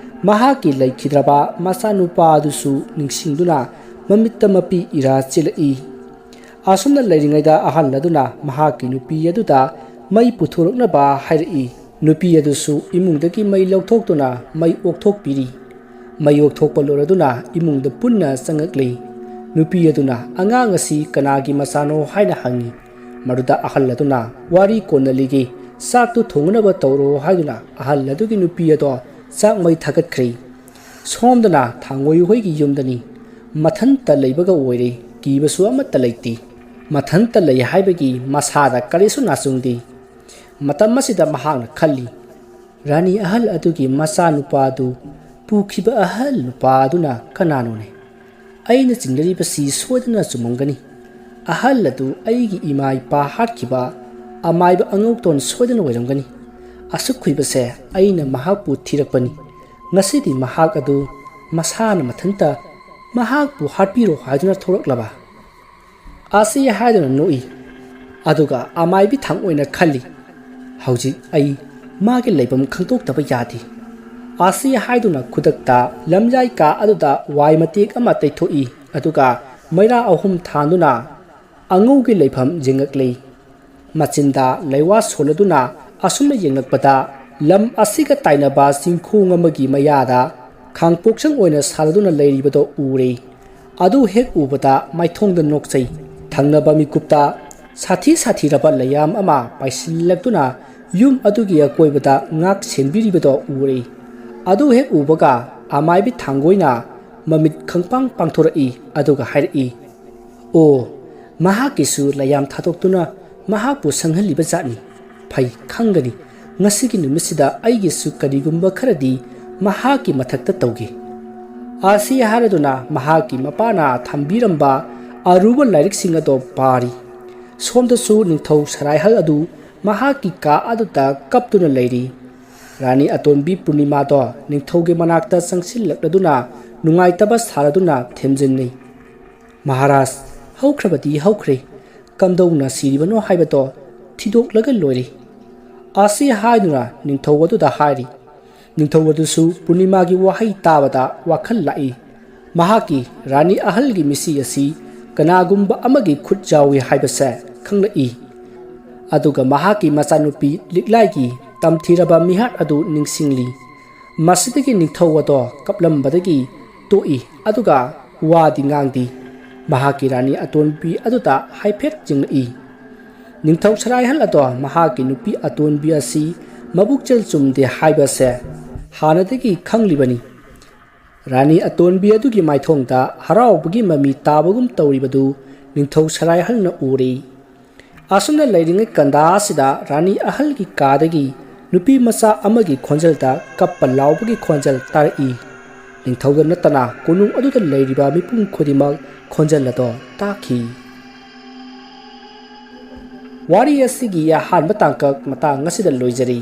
ꯃꯍꯥꯛꯀꯤ ꯂꯩꯈꯤꯗ꯭ꯔꯕ ꯃꯆꯥꯅꯨꯄꯥ ꯑꯗꯨꯁꯨ ꯅꯤꯡꯁꯤꯡꯗꯨꯅ ꯃꯃꯤꯠꯇ ꯃꯄꯤ ꯏꯔꯥ ꯆꯦꯜꯂꯛꯏ꯫ ꯑꯁꯨꯝꯅ ꯂꯩꯔꯤꯉꯩꯗ ꯑꯍꯜ ꯑꯗꯨꯅ ꯃꯍꯥꯛꯀꯤ ꯅꯨꯄꯤ ꯑꯗꯨꯗ ꯃꯩ ꯄꯨꯊꯣꯔꯛꯅꯕ ꯍꯥꯏꯔꯛꯏ꯫ ꯅꯨꯄꯤ ꯑꯗꯨꯁꯨ ꯏꯃꯨꯡꯗꯒꯤ ꯃꯩ ꯂꯧꯊꯣꯛꯇꯨꯅ ꯃꯩ ꯑꯣꯛꯊꯣꯛꯄꯤꯔꯤ꯫ ꯃꯩ ꯑꯣꯛꯊꯣꯛꯄ ꯂꯣꯏꯔꯗꯨꯅ ꯏꯃꯨꯡꯗ ꯄꯨꯟꯅ ꯆꯪꯉꯛꯂꯤ꯫ ꯅꯨꯄꯤ ꯑꯗꯨꯅ ꯑꯉꯥꯡ ꯑꯁꯤ ꯀꯅꯥꯒꯤ ꯃꯆꯥꯅꯣ ꯍꯥꯏꯅ ꯍꯪꯉꯤ꯫ ꯃꯗꯨꯗ ꯑꯍꯜ ꯑꯗꯨꯅ ꯋꯥꯔꯤ ꯀꯣꯟꯅꯂꯤꯒꯦ, ꯆꯥꯛꯇꯨ ꯊꯣꯡꯅꯕ ꯇꯧꯔꯣ ꯍꯥꯏꯗꯨꯅ ꯑꯍꯜ ꯑꯗꯨꯒꯤ ꯅꯨꯄꯤ ꯑꯗꯣ ꯆꯥꯛ ꯃꯩ ꯊꯥꯒꯠꯈ꯭ꯔꯦ꯫ ꯁꯣꯝꯗꯅ ꯊꯥꯡꯉꯣꯏ ꯍꯣꯏꯒꯤ ꯌꯨꯝꯗꯅꯤ꯫ ꯃꯊꯟꯇ ꯂꯩꯕꯒ ꯑꯣꯏꯔꯦ꯫ ꯀꯤꯕꯁꯨ ꯑꯃꯠꯇ ꯂꯩꯇꯦ꯫ ꯃꯊꯟꯇ ꯂꯩ ꯍꯥꯏꯕꯒꯤ ꯃꯁꯥꯗ ꯀꯔꯤꯁꯨ ꯅꯥꯆꯨꯡꯗꯦ꯫ ꯃꯇꯝ ꯑꯁꯤꯗ ꯃꯍꯥꯛꯅ ꯈꯜꯂꯤ, "ꯔꯥꯅꯤ ꯑꯍꯜ ꯑꯗꯨꯒꯤ ꯃꯆꯥꯅꯨꯄꯥꯗꯨ ꯄꯨꯈꯤꯕ ꯑꯍꯜ ꯅꯨꯄꯥ ꯑꯗꯨꯅ ꯀꯅꯥꯅꯣꯅꯦ? ꯑꯩꯅ ꯆꯤꯡꯅꯔꯤꯕꯁꯤ ꯁꯣꯏꯗꯅ ꯆꯨꯝꯃꯝꯒꯅꯤ꯫ ꯑꯍꯜ ꯑꯗꯨ ꯑꯩꯒꯤ ꯏꯃꯥ ꯏꯄꯥ ꯍꯥꯠꯈꯤꯕ ꯑꯃꯥꯏꯕ ꯑꯉꯧꯇꯣꯟ ꯁꯣꯏꯗꯅ ꯑꯣꯏꯔꯝꯒꯅꯤ꯫ ꯑꯁꯨꯛ ꯀꯨꯏꯕꯁꯦ ꯑꯩꯅ ꯃꯍꯥꯛꯄꯨ ꯊꯤꯔꯛꯄꯅꯤ꯫ ꯉꯁꯤꯗꯤ ꯃꯍꯥꯛ ꯑꯗꯨ ꯃꯁꯥꯅ ꯃꯊꯟꯇ ꯃꯍꯥꯛꯄꯨ ꯍꯥꯠꯄꯤꯔꯣ ꯍꯥꯏꯗꯨꯅ ꯊꯣꯛꯂꯛꯂꯕ?" ꯑꯁꯤ ꯍꯥꯏꯗꯨꯅ ꯅꯣꯛꯏ꯫ ꯑꯗꯨꯒ ꯑꯃꯥꯏꯕꯤ ꯊꯥꯡ ꯑꯣꯏꯅ ꯈꯜꯂꯤ, "ꯍꯧꯖꯤꯛ ꯑꯩ ꯃꯥꯒꯤ ꯂꯩꯐꯝ ꯈꯪꯗꯣꯛꯇꯕ ꯌꯥꯗꯦ꯫" ꯑꯁꯤ ꯍꯥꯏꯗꯨꯅ ꯈꯨꯗꯛꯇ ꯂꯝꯌꯥꯏ ꯀꯥ ꯑꯗꯨꯗ ꯋꯥꯏ ꯃꯇꯦꯛ ꯑꯃ ꯇꯩꯊꯣꯛꯏ꯫ ꯑꯗꯨꯒ ꯃꯩꯔꯥ ꯑꯍꯨꯝ ꯊꯥꯟꯗꯨꯅ ꯑꯉꯧꯒꯤ ꯂꯩꯐꯝ ꯌꯦꯡꯉꯛꯂꯤ꯫ ꯃꯆꯤꯟꯗ ꯂꯩꯋꯥ ꯁꯣꯜꯂꯗꯨꯅ ꯑꯁꯨꯝꯅ ꯌꯦꯡꯂꯛꯄꯗ, ꯂꯝ ꯑꯁꯤꯒ ꯇꯥꯏꯅꯕ ꯆꯤꯡꯈꯣꯡ ꯑꯃꯒꯤ ꯃꯌꯥꯗ ꯈꯥꯡꯄꯣꯛꯁꯪ ꯑꯣꯏꯅ ꯁꯥꯔꯗꯨꯅ ꯂꯩꯔꯤꯕꯗꯣ ꯎꯔꯦ꯫ ꯑꯗꯨ ꯍꯦꯛ ꯎꯕꯗ ꯃꯥꯏꯊꯣꯡꯗ ꯅꯣꯛꯆꯩ꯫ ꯊꯪꯅꯕ ꯃꯤꯀꯨꯞꯇ ꯁꯥꯊꯤ ꯁꯥꯊꯤꯔꯕ ꯂꯩꯌꯥꯝ ꯑꯃ ꯄꯥꯏꯁꯤꯜꯂꯛꯇꯨꯅ ꯌꯨꯝ ꯑꯗꯨꯒꯤ ꯑꯀꯣꯏꯕꯗ ꯉꯥꯛ ꯁꯦꯟꯕꯤꯔꯤꯕꯗꯣ ꯎꯔꯦ꯫ ꯑꯗꯨ ꯍꯦꯛ ꯎꯕꯒ ꯑꯃꯥꯏꯕꯤ ꯊꯥꯡꯒꯣꯏꯅ ꯃꯃꯤꯠ ꯈꯪꯄꯥꯡ ꯄꯥꯡꯊꯣꯔꯛꯏ, ꯑꯗꯨꯒ ꯍꯥꯏꯔꯛꯏ, "ꯑꯣ, ꯃꯍꯥꯛꯀꯤꯁꯨ ꯂꯩꯌꯥꯝ ꯊꯥꯗꯣꯛꯇꯨꯅ ꯃꯍꯥꯛꯄꯨ ꯁꯪꯍꯜꯂꯤꯕ ꯖꯥꯠꯅꯤ꯫ ꯐꯩ, ꯈꯪꯒꯅꯤ꯫ ꯉꯁꯤꯒꯤ ꯅꯨꯃꯤꯠꯁꯤꯗ ꯑꯩꯒꯤꯁꯨ ꯀꯔꯤꯒꯨꯝꯕ ꯈꯔꯗꯤ ꯃꯍꯥꯛꯀꯤ ꯃꯊꯛꯇ ꯇꯧꯒꯦ"꯫ ꯑꯁꯤ ꯍꯥꯏꯔꯗꯨꯅ ꯃꯍꯥꯛꯀꯤ ꯃꯄꯥꯅ ꯊꯝꯕꯤꯔꯝꯕ ꯑꯔꯨꯕ ꯂꯥꯏꯔꯤꯛꯁꯤꯡ ꯑꯗꯣ ꯄꯥꯔꯤ꯫ ꯁꯣꯝꯗꯁꯨ ꯅꯤꯡꯊꯧ ꯁꯔꯥꯏꯍꯜ ꯑꯗꯨ ꯃꯍꯥꯛꯀꯤ ꯀꯥ ꯑꯗꯨꯗ ꯀꯞꯇꯨꯅ ꯂꯩꯔꯤ꯫ ꯔꯥꯅꯤ ꯑꯇꯣꯟꯕꯤ ꯄꯨꯔꯅꯤꯃꯥꯗꯣ ꯅꯤꯡꯊꯧꯒꯤ ꯃꯅꯥꯛꯇ ꯆꯪꯁꯤꯜꯂꯛꯂꯗꯨꯅ ꯅꯨꯡꯉꯥꯏꯇꯕ ꯁꯥꯔꯗꯨꯅ ꯊꯦꯝꯖꯤꯟꯅꯩ꯫ "ꯃꯍꯥꯔꯥꯖ, ꯍꯧꯈ꯭ꯔꯕꯗꯤ ꯍꯧꯈ꯭ꯔꯦ, ꯀꯝꯗꯧꯅ ꯁꯤꯔꯤꯕꯅꯣ ꯍꯥꯏꯕꯗꯣ ꯊꯤꯗꯣꯛꯂꯒ ꯂꯣꯏꯔꯦ"꯫ ꯑꯁꯤ ꯍꯥꯏꯗꯨꯅ ꯅꯤꯡꯊꯧ ꯑꯗꯨꯗ ꯍꯥꯏꯔꯤ꯫ ꯅꯤꯡꯊꯧ ꯑꯗꯨꯁꯨ ꯄꯨꯔꯅꯤꯃꯥꯒꯤ ꯋꯥꯍꯩ ꯇꯥꯕꯗ ꯋꯥꯈꯜ ꯂꯥꯛꯏ꯫ ꯃꯍꯥꯛꯀꯤ ꯔꯥꯅꯤ ꯑꯍꯜꯒꯤ ꯃꯤꯁꯤ ꯑꯁꯤ ꯀꯅꯥꯒꯨꯝꯕ ꯑꯃꯒꯤ ꯈꯨꯠ ꯌꯥꯎꯏ ꯍꯥꯏꯕꯁꯦ ꯈꯪꯂꯛꯏ꯫ ꯑꯗꯨꯒ ꯃꯍꯥꯛꯀꯤ ꯃꯆꯥꯅꯨꯄꯤ ꯂꯤꯛꯂꯥꯏꯒꯤ ꯇꯝꯊꯤꯔꯕ ꯃꯤꯍꯥꯠ ꯑꯗꯨ ꯅꯤꯡꯁꯤꯡꯂꯤ꯫ ꯃꯁꯤꯗꯒꯤ ꯅꯤꯡꯊꯧ ꯑꯗꯣ ꯀꯞꯂꯝꯕꯗꯒꯤ ꯇꯣꯛꯏ, ꯑꯗꯨꯒ ꯋꯥꯗꯤ ꯉꯥꯡꯗꯦ꯫ ꯃꯍꯥꯛꯀꯤ ꯔꯥꯅꯤ ꯑꯇꯣꯟꯕꯤ ꯑꯗꯨꯗ ꯍꯥꯏꯐꯦꯠ ꯌꯦꯡꯂꯛꯏ꯫ ꯅꯤꯡꯊꯧ ꯁꯔꯥꯏꯍꯜ ꯑꯗꯣ ꯃꯍꯥꯛꯀꯤ ꯅꯨꯄꯤ ꯑꯇꯣꯟꯕꯤ ꯑꯁꯤ ꯃꯕꯨꯛꯆꯦꯜ ꯆꯨꯝꯗꯦ ꯍꯥꯏꯕꯁꯦ ꯍꯥꯟꯅꯗꯒꯤ ꯈꯪꯂꯤꯕꯅꯤ꯫ ꯔꯥꯅꯤ ꯑꯇꯣꯟꯕꯤ ꯑꯗꯨꯒꯤ ꯃꯥꯏꯊꯣꯡꯗ ꯍꯔꯥꯎꯕꯒꯤ ꯃꯃꯤ ꯇꯥꯕꯒꯨꯝ ꯇꯧꯔꯤꯕꯗꯨ ꯅꯤꯡꯊꯧ ꯁꯔꯥꯏꯍꯜꯅ ꯎꯔꯦ꯫ ꯑꯁꯨꯝꯅ ꯂꯩꯔꯤꯉꯩ ꯀꯟꯗꯥ ꯑꯁꯤꯗ ꯔꯥꯅꯤ ꯑꯍꯜꯒꯤ ꯀꯥꯗꯒꯤ ꯅꯨꯄꯤ ꯃꯆꯥ ꯑꯃꯒꯤ ꯈꯣꯟꯖꯦꯜꯗ ꯀꯞꯄ ꯂꯥꯎꯕꯒꯤ ꯈꯣꯟꯖꯦꯜ ꯇꯥꯔꯛꯏ꯫ ꯅꯤꯡꯊꯧꯗ ꯅꯠꯇꯅ ꯀꯣꯅꯨꯡ ꯑꯗꯨꯗ ꯂꯩꯔꯤꯕ ꯃꯤꯄꯨꯝ ꯈꯨꯗꯤꯡꯃꯛ ꯈꯣꯟꯖꯦꯜ ꯑꯗꯣ ꯇꯥꯈꯤ꯫ ꯋꯥꯔꯤ ꯑꯁꯤꯒꯤ ꯑꯍꯥꯟꯕ ꯇꯥꯡꯀꯛ ꯃꯇꯥꯡ ꯑꯁꯤꯗ ꯂꯣꯏꯖꯔꯤ꯫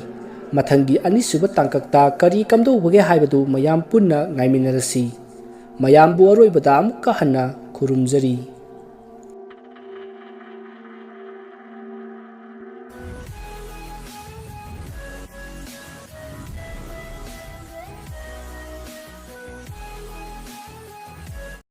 ꯃꯊꯪꯒꯤ ꯑꯅꯤꯁꯨꯕ ꯇꯥꯡꯀꯛꯇ ꯀꯔꯤ ꯀꯝꯗꯧꯕꯒꯦ ꯍꯥꯏꯕꯗꯨ ꯃꯌꯥꯝ ꯄꯨꯟꯅ ꯉꯥꯏꯃꯤꯟꯅꯔꯁꯤ꯫ ꯃꯌꯥꯝꯕꯨ ꯑꯔꯣꯏꯕꯗ ꯑꯃꯨꯛꯀ ꯍꯟꯅ ꯈꯨꯔꯨꯝꯖꯔꯤ꯫